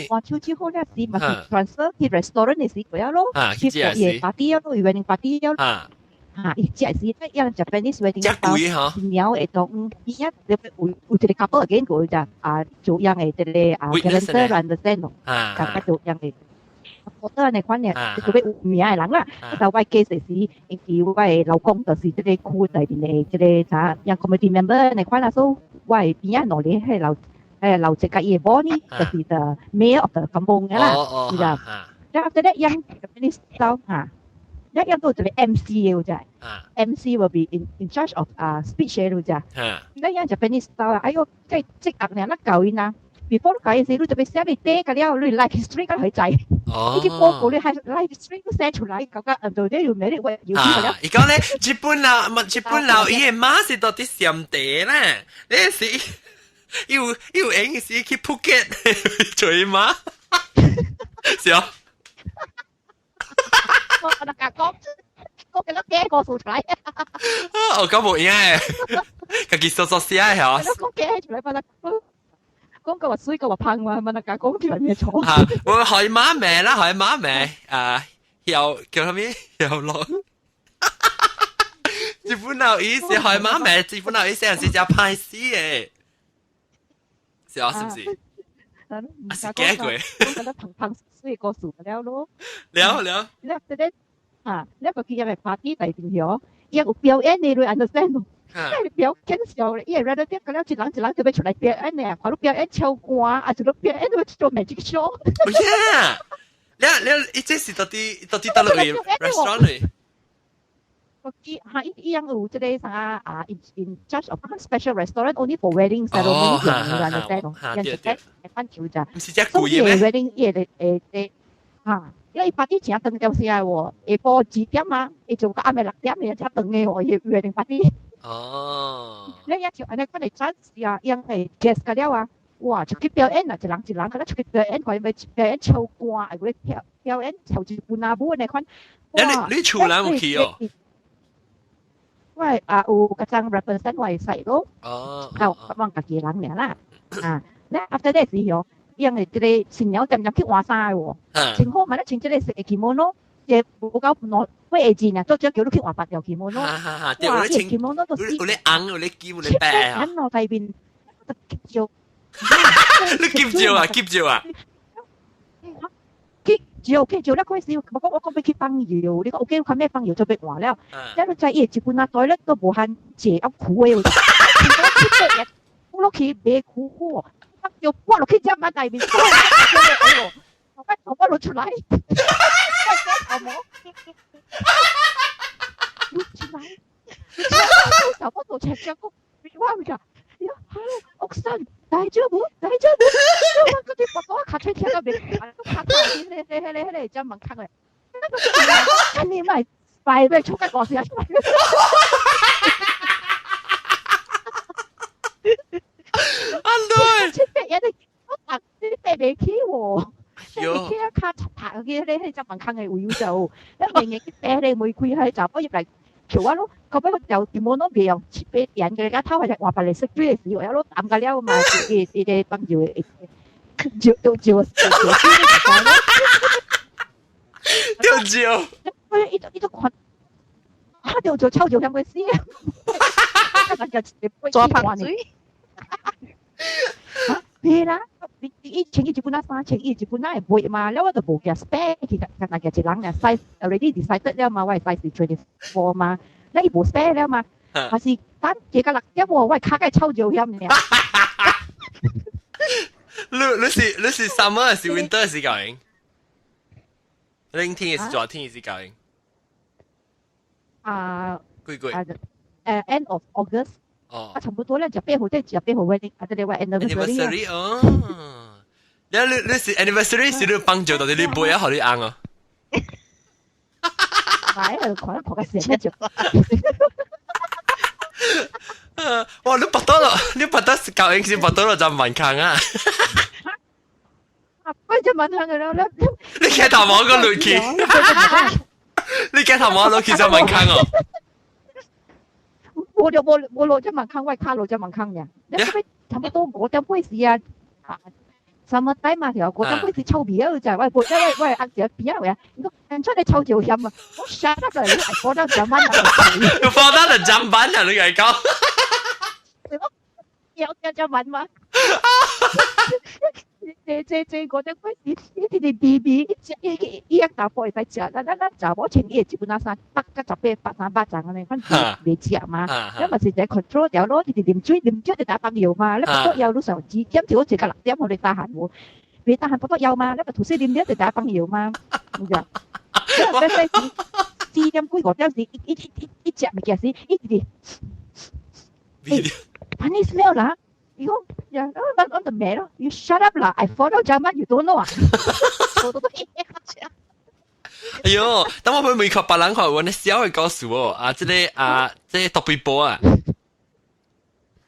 我手指好咧時咪是 transfer 去 restaurant 的時過咯，去夜 party 咯，wedding party 咯，嚇，伊這是一樣 Japanese wedding 這貴嚇，新娘會當伊一有有一個 couple again 過就啊做樣的這個啊 guarantor understand 咯，大家做樣的。覺得呢款呢，特別有名的人啦。但我 case 是，因為我的老公就是這個區內面的這個啥，樣 committee member 呢款啦，所以我的邊仔兩個彼老老一佮伊的某呢，就是 the mayor of the kampung 的啦，是啦。然後這個樣你走哈，一樣都有一個 MC 的有只，MC will be in charge of 啊 speech 的有只。那樣 Japanese style 啊，哎喲，這這壓呢，咱教𪜶啊。before 你教伊時，你就欲寫你底個了，你 life history 甲佢知。你去報告你係 life history 都寫出來，感覺嗯，到底有咩你我有啲了。伊講咧，日本佬，日本佬伊的媽是到底上地啦，你是有有閒時去普吉做伊媽，是啊。我那個講，講幾多幾個數出來。哦，咁無影的，家己說說寫的。講幾出來，把那講個話水，個話胖嘛，問那個講出來咩錯？嚇！我海馬名啦，海馬名啊，又叫啥物？又落。日本佬意思海馬名，日本佬意思係是只歹死的，是啊，是唔是？啊，是假過。講覺得胖胖水個數了咯。了了。了，這個啊，了個佢個 party 內邊曉，伊有表演的，你 understand？即表演笑咧，伊會 relative 個了一人一人就欲出來表演呢，看你表演唱歌，啊，就你表演就做 magic show。 Yeah，你你伊這是到底到底佗落位 restaurant 裏？我記嚇伊伊樣有這個啥啊，in charge of special restaurant only for wedding ceremony 用嘅，understand？對對。番球咋？毋是遮貴的咩？wedding 伊個誒誒嚇。因為 party 真長點聲喎，下晡2點啊，伊做到暗暝6點嘅才轉的喎，伊 wedding party。哦。你一條按呢款的 chance 啊，樣係 guest 個了啊，哇！出去表演啊，一人一人，佢出去表演，佢咪表演唱歌，係佢表表演唱一半阿母呢款。哇！你厝人有去哦？喂，啊有個張 represent 我細佬，哦，我家己人爾啦，啊，咧 after that 時候，因為這個新娘點點去換衫的喎，穿好嘛咧穿這個色的 kimono，亦無夠兩幾個字呢，做只叫你去換別條 kimono，哇，伊 kimono 都有咧紅，有咧金，有咧白啊，眼腦內面就你翕照啊，翕照啊！翕照翕照咧，嗰時我講我講欲去放藥，你講 OK，看咩放藥就欲換了。了你知伊一本仔袋咧都無限借啊苦的，我落去買苦貨，放藥我落去只馬內面，我我落出來，我頭毛，落出來，頭毛都赤只個，我唔知，呀，hello，奥生。大丈夫，大丈夫。我嗰啲我卡車聽到未？卡車迄個、迄個、迄個、迄個只門口的。你咪快咩出街過時啊！啊對，七八日我搭你爬袂起喎。你起啊卡插去迄個迄只門口的位就，一明明去爬咧門開開就我入來。橋啊咯，後尾我就全部攏袂用七八人嘅，而頭係換別嚟識水嘅時候，一路淡個了嘛，伊伊個幫助的，照照照照照照，伊伊都看，他就做抽照向佢死啊！抓棒水，別啦，伊穿伊一本仔衫，穿伊一本仔會買嘛，了我就無夾 spare，其實若夾一人嘅 size already decided 了嘛，我的 size 是 24 嘛，了伊無 spare 了嘛，還是等加到6點喎，我跤該臭尿險爾。你你是你是 summer 還是 winter 是教型？冷天還是熱天是教型？啊，幾季？誒 end of August。哦，啊，差不多咧，18號即係18號 wedding，啊，這個我 anniversary 哦。你你你是 anniversary 是你幫助到底你背啊，予你紅哦？買啊，看看個成就。哇！你拔到咯，你拔到教應是拔到咯，就文坑啊！啊，喂，只文坑嘅啦，你鏡頭毛個落去，你鏡頭毛落去就文坑哦。我就無無落只文坑，我跤落只文坑爾。你差不多5點幾時啊？什麼底嘛條5點幾時臭味啊！就係喂，喂喂喂，阿姐邊啊喂啊？你講出嚟臭就險啊！我上得嚟，你放得上班啊！你放得就上班啊！你嚟講。有只只問嘛？這這這5點幾時，一直直 B B，一一一一大波會使食，咱咱咱查某穿伊基本上300到18、800張按呢，反正袂食嘛。你嘛是一個 control 掉咯，直直啉水，啉水就打放藥嘛。你不過藥你上幾點就一個6點，予你打寒無？袂打寒不過藥嘛，你個吐司啉了就打放藥嘛。你知？4點幾5點時，一一一一食物件時，一直直。Funny smell 啦！伊講，呀，我我就罵咯，You shut up 啦！I follow jamban you don't know 啊！我都哎喲，等我去美國別人看，我那小的故事哦，啊，這個啊，這個特別波啊，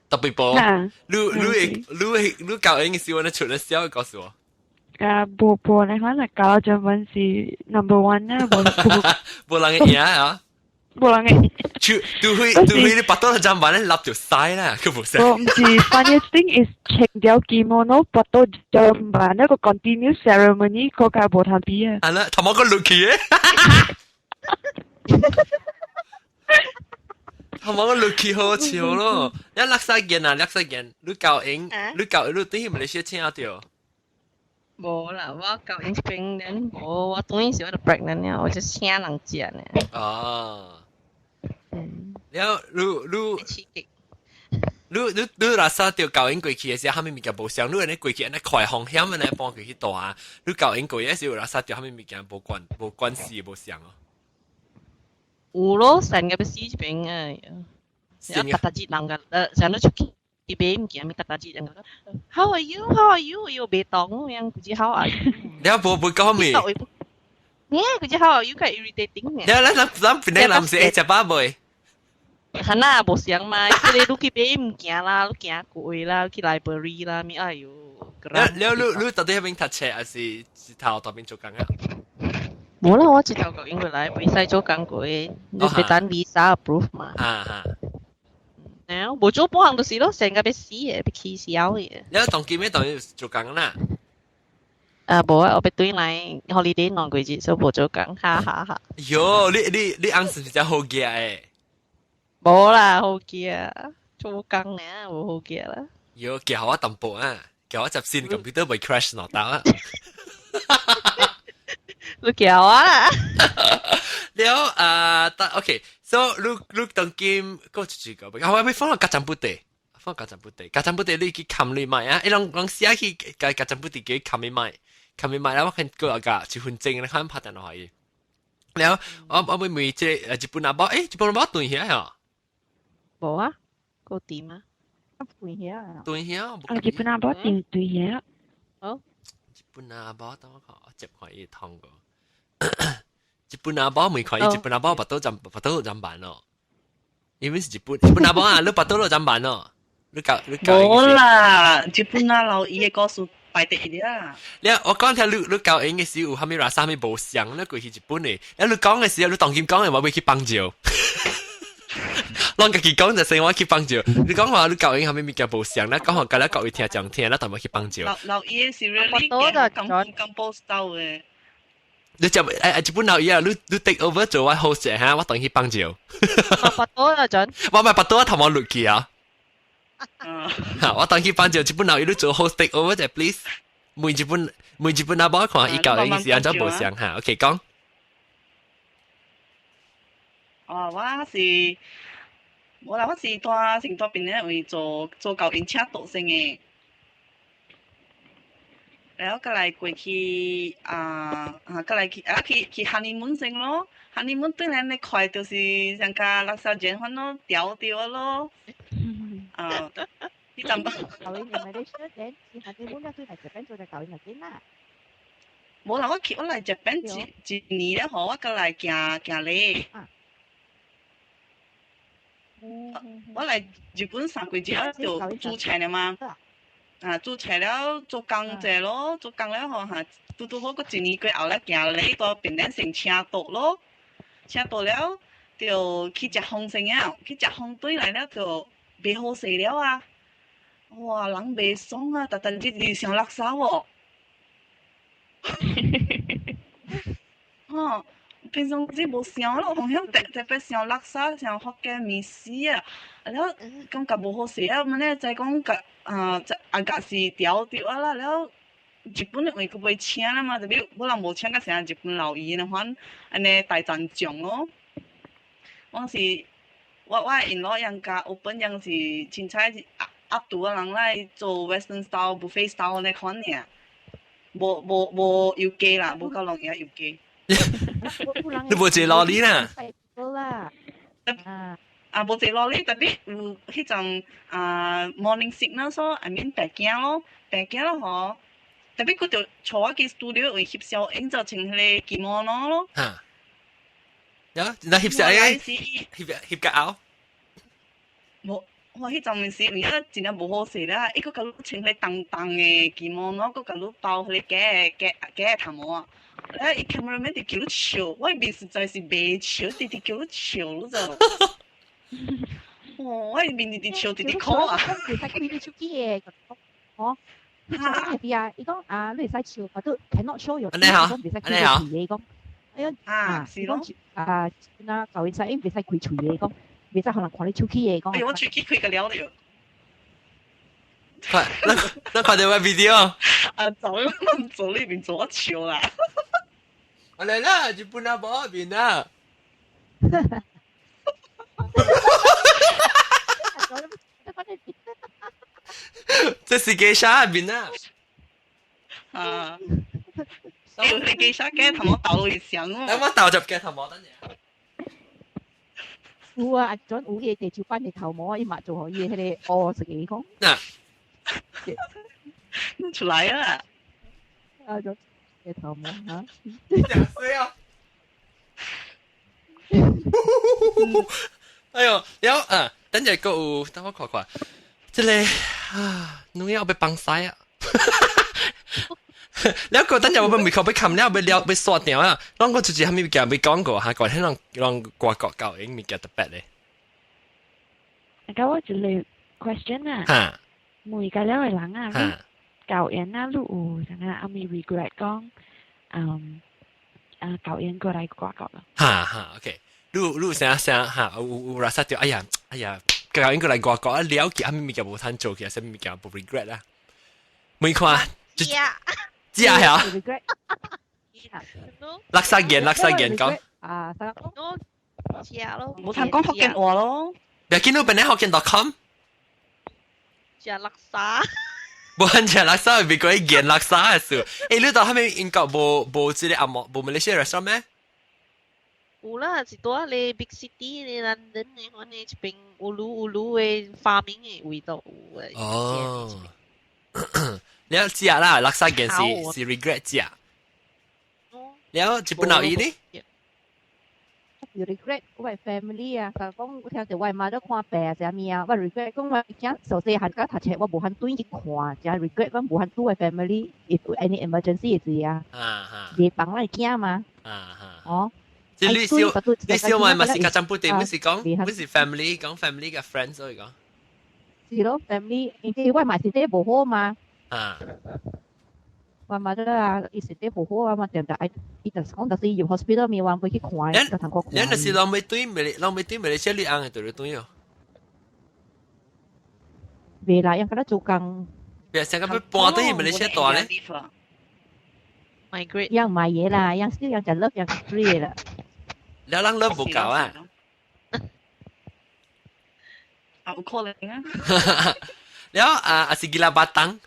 特別波，你你會你會你教英時，我那出那小的故事哦。啊，無無，你可能教jamban 是 number one 啦，無無人會贏啊！無人會。除除非除非你拔到砧板咧，立就嘥啦，佢無我毋是 funniest thing is 穿掉 kimono 拔到砧板那個 continue ceremony 個較無通比啊。係啦，頭毛個落去嘅。頭毛個落去好笑咯，你垃圾件啊，垃圾件，你教英，你教你對馬來西亞請到。無啦，我教英 pregnant，無我當時我就 pregnant 了，我就請人食呢。哦。了，你你你你你若啥著教因過去的時候，啥物物件無相，你按呢過去按呢快風險按呢搬過去大，你教因過去的時候，若啥著啥物物件無關無關係無相哦。有咯，成個欲死這邊哎呀，啊，特特節人個，成日出去買物件，咪特特節人個，How are you? How are you? 又袂當樣，唔知 How are you？你無無講咩？咩？佢只 How are you 較 irritating 你咱咱咱邊個人是會食飽未？係啦，無想嘛，即你去買物件啦，你行過啦，去 library 啦，咪哎喲。了你到底喺邊讀冊，還是一頭到邊做工啊？無啦，我一頭個英過來，袂使做工過，你別等 visa approve 嘛。啊哈。然後無做半項就是咯，成個欲死的，欲起痟的。你當今咩當做工啦？啊，無啊，我欲轉來 holiday 兩個月，所以無做工，哈哈哈。喲，你翁是毋是真好額的？無啦，好額，做工爾，無好額啦。喲，叫我淡薄啊，叫我接線 computer 袂 crash 落刀啊。你叫啊？了啊，得 OK，so 你當今過一個，我欲放落加占布地，放加占布地，加占布地你去冚你買啊？伊攏攏寫去加加占布地叫冚你買，冚你買啦，我看過個一分鐘，你看拍電話伊。了，我會問這個日本阿某，欸，日本阿某轉遐吼？無啊，夠點啊？轉遐。轉遐。啊，日本阿某轉對遐。好。日本阿某等我看，我接看伊通過。日本阿某未看伊日本阿某腹肚浸腹肚浸板咯，因為是日本阿某啊，你腹肚都浸板咯，你教你教。無啦，日本阿老伊的故事排第一啦。你我講聽你教英的時有啥物拉啥物無相，你過去日本的，你講的時候你當今講的我欲去幫照。攏家己講就先我去幫照。你講話你教英啥物物件無相，你講話甲咱各位聽眾聽，咱當欲去幫照。老老伊的是 really 咁咁波 style 的。你就日本老爺啊，你 take over 做我 host 嚇，我當去幫照。腹肚啊，準。我咪腹肚頭毛落去啊。我當去幫照，日本老爺你做 host take over 者 please。每日本每日本阿某看伊教英是按怎無相嚇，OK 講。哦，我是，無啦，我是蹛成蹛邊咧為做做教員請獨生的。然後過來過去啊啊，過來去啊去去 honeymoon 先咯，honeymoon 轉來咧快就是像甲垃圾錢款咯，調掉咯。啊，你怎麼？舊年咪你出年，honeymoon 對來這邊做就舊年就見啦。無啦，我去我來這邊一年了吼，我過來行行禮。我來日本3個月就註冊了嘛。啊，註冊了做工者咯，做工了吼哈，拄拄好閣一年過後咧，行禮到變成成請倒咯，請倒了就去食風先啊，去食風轉來了就袂好勢了啊！哇，人袂爽啊，逐逐日日想垃圾喎。吼，平常時無想咯，風險特特別想垃圾，想福建麵絲啊，了感覺無好勢啊，物咧再講甲。啊，這啊，甲是調掉啊啦，了日本因為閣袂請啦嘛，特別本來無請甲成日本老爺那款按呢大陣仗咯。我是我因老樣甲 open 樣是凊彩壓拄啊人來做 western style buffet style 那款爾，無無無油雞啦，無夠攏嘢油雞。你無坐羅厘啦？啊。啊，無坐羅厘，特別有彼陣啊 morning sickness 咯，I mean 病驚咯，病驚咯吼。特別佢就坐我去 studio 為翕相，影就穿彼個 kimono 咯。嚇！有，那翕相誒？翕翕個後？無，我彼陣時為咗真正無好勢啦，伊閣共你穿彼個重重的 kimono，閣共你包彼個假的假假的頭毛啊。咧，伊 cameraman 直叫你笑，我面實在是袂笑，直直叫你笑，你就。哦，我面直直笑，直直哭啊！袂使開你手機的，哦，你講係啊？伊講啊，你會使笑，但都 cannot show your，你好，袂使開嘴的，伊講，哎呀，啊，是咯，啊，那舊會使，伊袂使開喙的，講，袂使予人看你手機的，講。哎，我喙齒開個了了。看，那那看到我 video。啊，走，走呢邊做笑啦。我來啦，日本阿婆邊啦。這是幾啥面啊？啊！你幾啥嘅頭毛豆落去上哦？等我豆入嘅頭毛等陣。有啊，阿陣有迄個地球版的頭毛，伊嘛做予伊彼個烏色的講。嗱，出來啊！啊，就個頭毛嚇。食死啊！哎喲，了啊，等陣個有，等我看看，這個啊，侬要被幫晒啊！了個等陣我被門口被冚了，被了被刷掉啊！啷個就是蝦米物件未講過嚇，個聽人人外國教英物件特別咧。啊，我一個 question 啊，每個了個人啊，你教人啊，你有啥個阿咪 regret 講，啊教人過來外國咯？哈哈，OK，你啥啥哈，有有 rasa 著，哎呀哎呀，教人過來外國啊，了解阿咪物件無通做，其實啥物件無 regret 啦。每看，知啊，知啊嚇，regret。垃圾言垃圾言講。啊，我知咯。無通講福建話咯。別見到本來福建 .com。食垃圾。無人食垃圾，別講言垃圾嘅事。欸，你到後面英國無無這個紅毛無馬來西亞 restaurant 咩？有啦，是蹛咧 big city 咧，London 的款呢，這邊有滷有滷的發明的味道有的。哦，你要食啦，垃圾件是是 regret 食。了，日本老姨呢？有 regret 我 family 啊，就講我聽到我媽都看病啊，啥物啊，我 regret 講我囝小細漢甲讀冊，我無法轉去看，真 regret 講無法拄我 family if any emergency 時啊，你幫我囝嘛，哦。即你小你小妹咪是家長不對，唔是講唔是 family，講 family 嘅 friends 所以講。是咯，family，因為我嘛身體無好嘛。我媽得啊，伊身體無好啊嘛，定定愛，伊就是講，就是入 hospital 咪話會去看，就通過看。你若是老尾對咪，老尾對咪，你你翁嘅對你對哦。未啦，應該做工。別成個要搬對咪你寫大咧。 Migrate。樣買嘢啦，樣still 樣就 love 樣 free 啦。你人 love 無夠啊？啊，有可能啊。了啊，啊是 gila batang。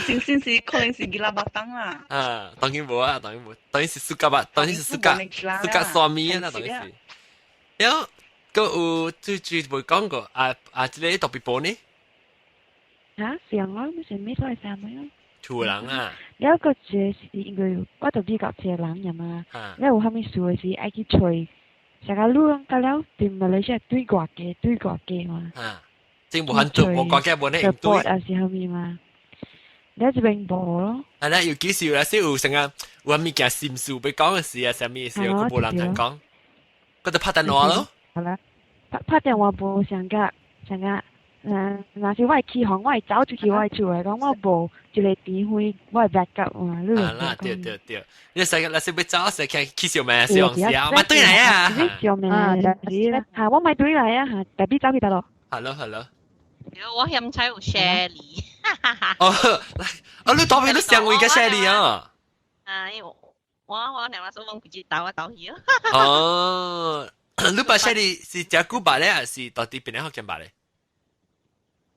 先先是可能是 gila batang 啦。啊，當然無啊，當然無，當然是 suka 吧，當然是 suka suka suami 啊，當然是。了，閣有最最無講過啊啊，這個特別波呢？嚇，上咯，咪是咩都係上咯。厝人啊。了個這是因為我就比較一個人呀嘛，了有啥物事的時愛去揣，成個路攏到了佇馬來西亞對外家對外家嘛。啊，真無很做，無國家無呢對。還是啥物嘛？了這邊無咯。係啦，尤其是有時有成個有物件心事欲講的時啊，啥物時候，佢無人通講，佢就拍電話咯。好啦，拍拍電話無上個上個。嗯，若是我會起哄，我會走出去我的厝來講，我無一個電話，我會 backup 嘛。你啊啦，對對對，你細個若是欲走，時去起小命上時啊，買對來啊。你小命嚇，我買對來啊嚇，特別走去佗落。係咯係咯。我現在有 Shelly。哦，哦，你當邊你上位個 Shelly 啊？哎，我我兩個手問唔知打我倒去啊。哦，你把 Shelly 是食古捌咧，還是到底邊個福建捌咧？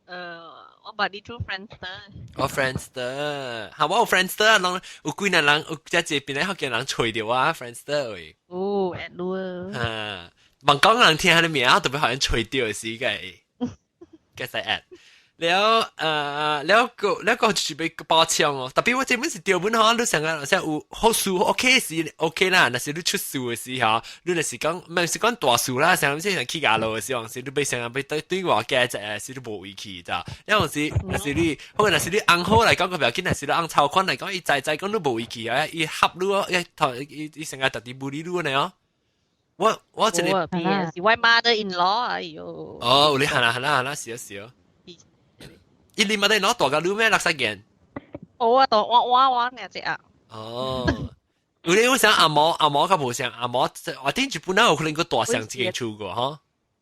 我捌你 through Friendster。我 Friendster，嚇我有 Friendster，攏有幾若人有只一邊個福建人揣著我 Friendster 位。哦，at 路。嚇，問講人聽下你名，特別好像揣著時個，個使 at。了了個了個就是欲包槍哦，特別我這本是條本吼，你成個像有好事 OK 是 OK 啦，若是你出事的時候，你若是講毋是講大事啦，像這像去亞路的時候，是你欲成個欲對對外家只是你無位去，知道？有時若是你，好若是你翁好來講個不要緊，若是你翁頭款來講，伊知知講你無位去啊，伊合你哦，伊頭伊伊成個特別無理你呢哦。我這個是我 mother in law，哎喲。哦，有你係啦係啦係啦，是啊是啊。伊你咪得攞大個女咩？六十件。我啊，我我我兩隻啊。哦，有你我想阿毛阿毛較無像阿毛，我頂日本仔有可能閣大上一間厝過吼，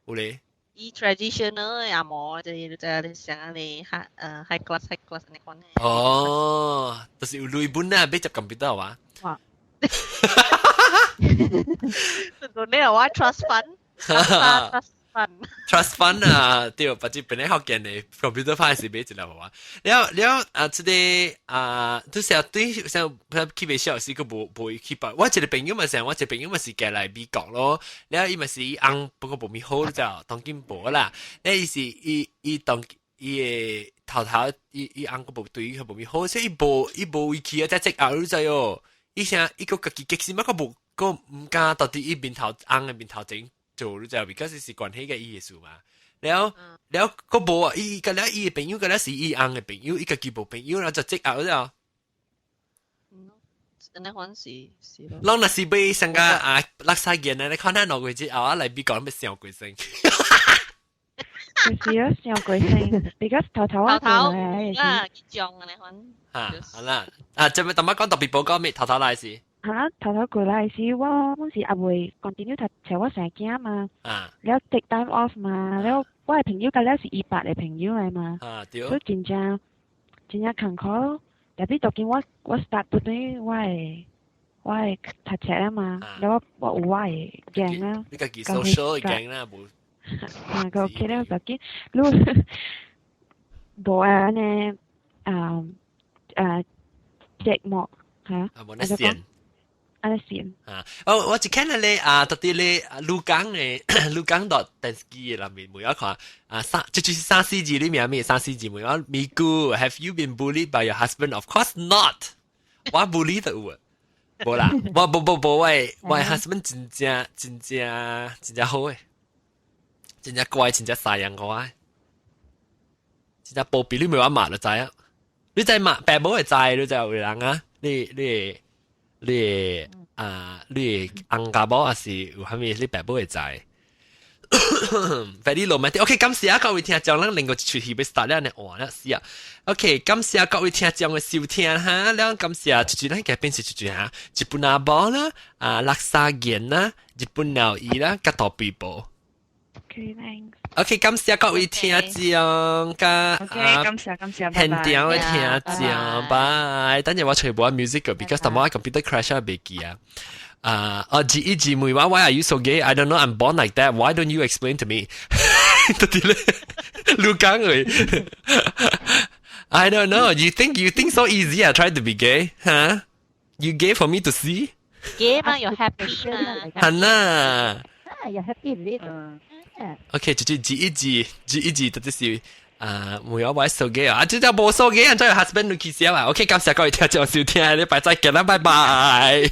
有咧。伊 traditional 阿毛就是就像你 high high class high class 那款。哦，就是有鐳本啊，欲接 computer 哇。哇。你又話 trust fund，trust fund。 trust fund 啊，對，把這本來福建的 computer 派是買一粒嘛。了了啊，這個啊，就是對，像去袂少時，閣無無去辦。我一個朋友嘛是，我一個朋友嘛是過來美國咯。了伊嘛是伊翁不過無咪好就當今無啦。了伊是伊伊當伊的頭頭，伊伊翁閣無對伊無咪好，所以伊無伊無位去啊，才這後你知哦。伊啥伊閣家己激死嘛，閣無個毋敢到底伊面頭翁的面頭前做，你知無？because 是關係嘅伊的事嘛。了了，個無啊，伊個了伊的朋友，個了是伊翁的朋友，伊家己無朋友，然後就積壓了。按呢款是是咯。攏若是欲上個啊，垃圾件呢？你看咱兩個月後啊來美國欲傷過身。就是咯，傷過身，because 頭頭我頭頭過來是。啊，緊張按呢款。嚇，好啦，啊，這邊淡薄講特別報告咩？頭頭來是。嚇，頭頭過來時，我阮是猶未 continue 讀冊我生囝嘛，了 take time off 嘛，了我的朋友佮了是伊爸的朋友來嘛，所以真正真正艱苦咯。特別當今我我 start 不對我的讀冊啊嘛，了我我有我的 gang 啊。你家己 social 的 gang 啦，無。啊，個 OK 了，當今你無按呢啊啊寂寞嚇。啊，無那線。按呢線。啊，哦，我一看到咧啊，特別咧鹿港的鹿港到電視機的內面，每一看啊三，這就是三四字裏面咩？三四字每我咪姑，Have you been bullied by your husband? Of course not。我 bully 就有啊，無啦，我無無無，我我 husband 真正真正真正好誒，真正乖，真正信任我，真正保庇你袂話罵就知啊。你知罵，爸母會知，你知有人啊，你你你啊，你翁家某還是有啥物？你爸母會知。Very romantic。OK，感謝各位聽眾，咱另外一齣戲欲 start 了呢，哇，了死啊！OK，感謝各位聽眾的收聽哈，了感謝一句咱嘉賓是一句哈，日本阿婆啦，啊，垃圾言啦，日本鳥語啦，佮杜比波。 Okay, thanks. OK，感謝各位聽眾，佮 OK，感謝感謝，現場的聽眾，拜。等陣我揣無 music，because 淡薄 computer crash 啊，袂記啊。啊，哦，字一字問我 Why are you so gay? I don't know. I'm born like that. Why don't you explain to me? 到底咧，你講佢。I don't know. You think so easy? I try to be gay, huh? You gay for me to see? Gay 嘛，又 happy 嘛。係啦。啊，又 happy 呢？ OK，就是字一字，字一字，就是啊，問我 why so gay 啊，這叫無 so gay，人家 husband 你去笑啊。OK，感謝各位聽眾收聽，禮拜再見啦，拜拜。